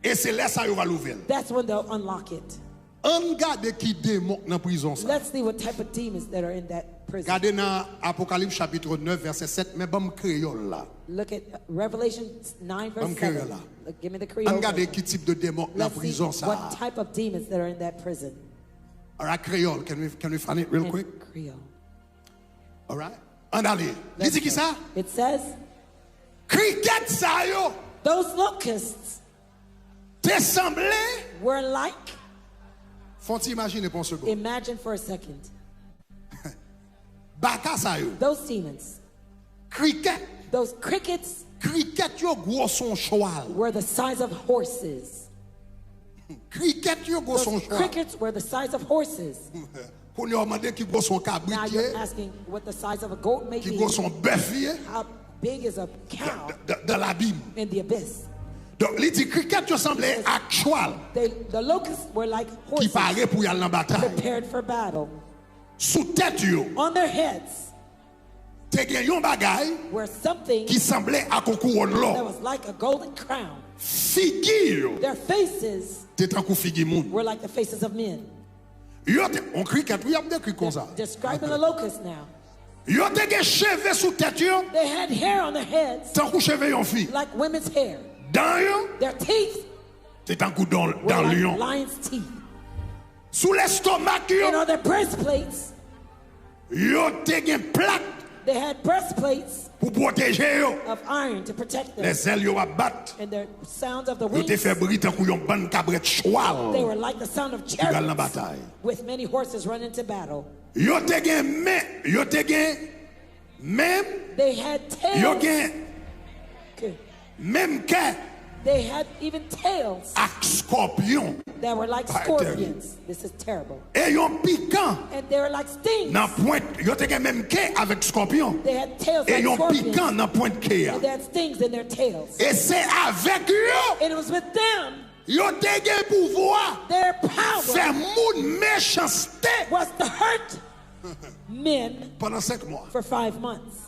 E se lè sa yo va louvè l. That's when they'll unlock it. Ann gade ki demon k nan prizon sa. Let's see what type of demons that are in that prison. Gade nan Apocalypse chapitre neuf verset sept, men ban m kreyòl la. Look at Revelation nine verse Ban m kreyòl seven. La. Look, give me the Creole. Ann gade Version. Ki tip de demon k nan Let's see prizon sa. What type of demons that are in that prison. Alright, kreyòl, can we, can we find it real quick? Creole. Alright. Ann ale. Li di ki sa? It says, Krikèt sa yo. Those locusts Te sanble. Were like. Fon ti imajine pou yon segonn. Imagine for a second. Baka sa yo. Those demons. Krikèt. Those crickets. Krikèt yo gwo son chwal. Were the size of horses. Krikèt yo gwo son chwal. Crickets were the size of horses. Kounye a w mande ki gwo son kabrit ye. Now you're asking what the size of a goat may be. Ki gwo son bèf ye. How big is a cow? Dan labim. In the abyss. Donk li di krikèt yo sanble ak chwal. They, the locusts were like horses. Ki pare pou y al nan batay. Prepared for battle. Sou tèt yo. On their heads. Te gen yon bagay. Were something. Ki sanble ak yon kouwòn lò. That was like a golden crown. Figi yo. Their faces. Te tankou figi moun. Were like the faces of men. Yo te, yon krikèt wi y ap dekri konsa. Describing the locusts now. Yo te gen cheve sou tèt yo. They had hair on their heads. Tankou cheve yon fi. Like women's hair. Dan yo. Their teeth. Te tankou dan lyon. Were like lion's teeth. Sou lestomak yo. And on their breastplates. Yo te gen plak. They had breastplates. Pou pwoteje yo. Of iron to protect them. Lè zèl yo ap bat. And their sounds of the wings. Yo te fè bri tankou yon bann kabrèt chwal. They were like the sound of chariots. Ki pral nan batay. With many horses running to battle. Yo te gen men, yo te gen men. They had tails. Yo gen Menm kè They had even tails ak skòpyon. That were like scorpions. This is terrible. E yon pikan. And they were like stings. Nan pwent, yo te gen menm ke avèk skòpyon. They had tails like scorpions. E yon pikan nan pwent ke a. And they had stings in their tails. E se avèk yo. And it was with them. Yo te gen pouvwa. Their power. Fè moun mechanste. Was to hurt men. Pandan senk mwa. For five months.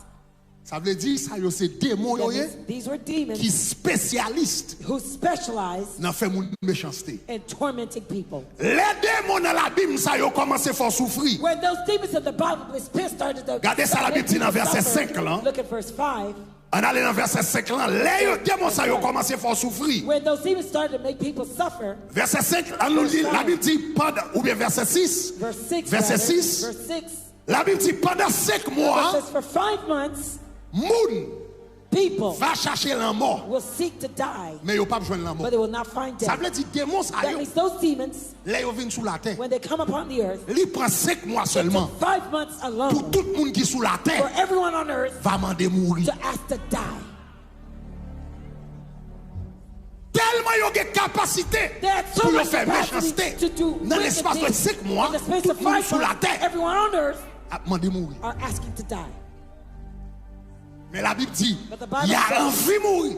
Sa vle di sa yo se demon yo ye, ki espesyalis nan fè moun mechanste. Lè demon nan Labib sa yo kòmanse fè w soufri, gade sa Labib di nan vèsè senk lan. Ann ale nan vèsè senk lan. Lè yo demon sa yo kòmanse fè w soufri. Vèsè senk, ann nou li, Labib di pandan, oubyen vèsè sis. Vèsè sis. Labib di pandan senk mwa, moun va chache lanmò, men yo p ap jwenn lanmò. Sa vle di demon sa yo, lè yo vin sou latè, li pran senk mwa sèlman pou tout moun ki sou latè va mande mouri. Tèlman yo gen kapasite pou yo fè mechanste, nan lespas de senk mwa, tout moun sou latè ap mande mouri. Men Labib di, y a anvi mouri.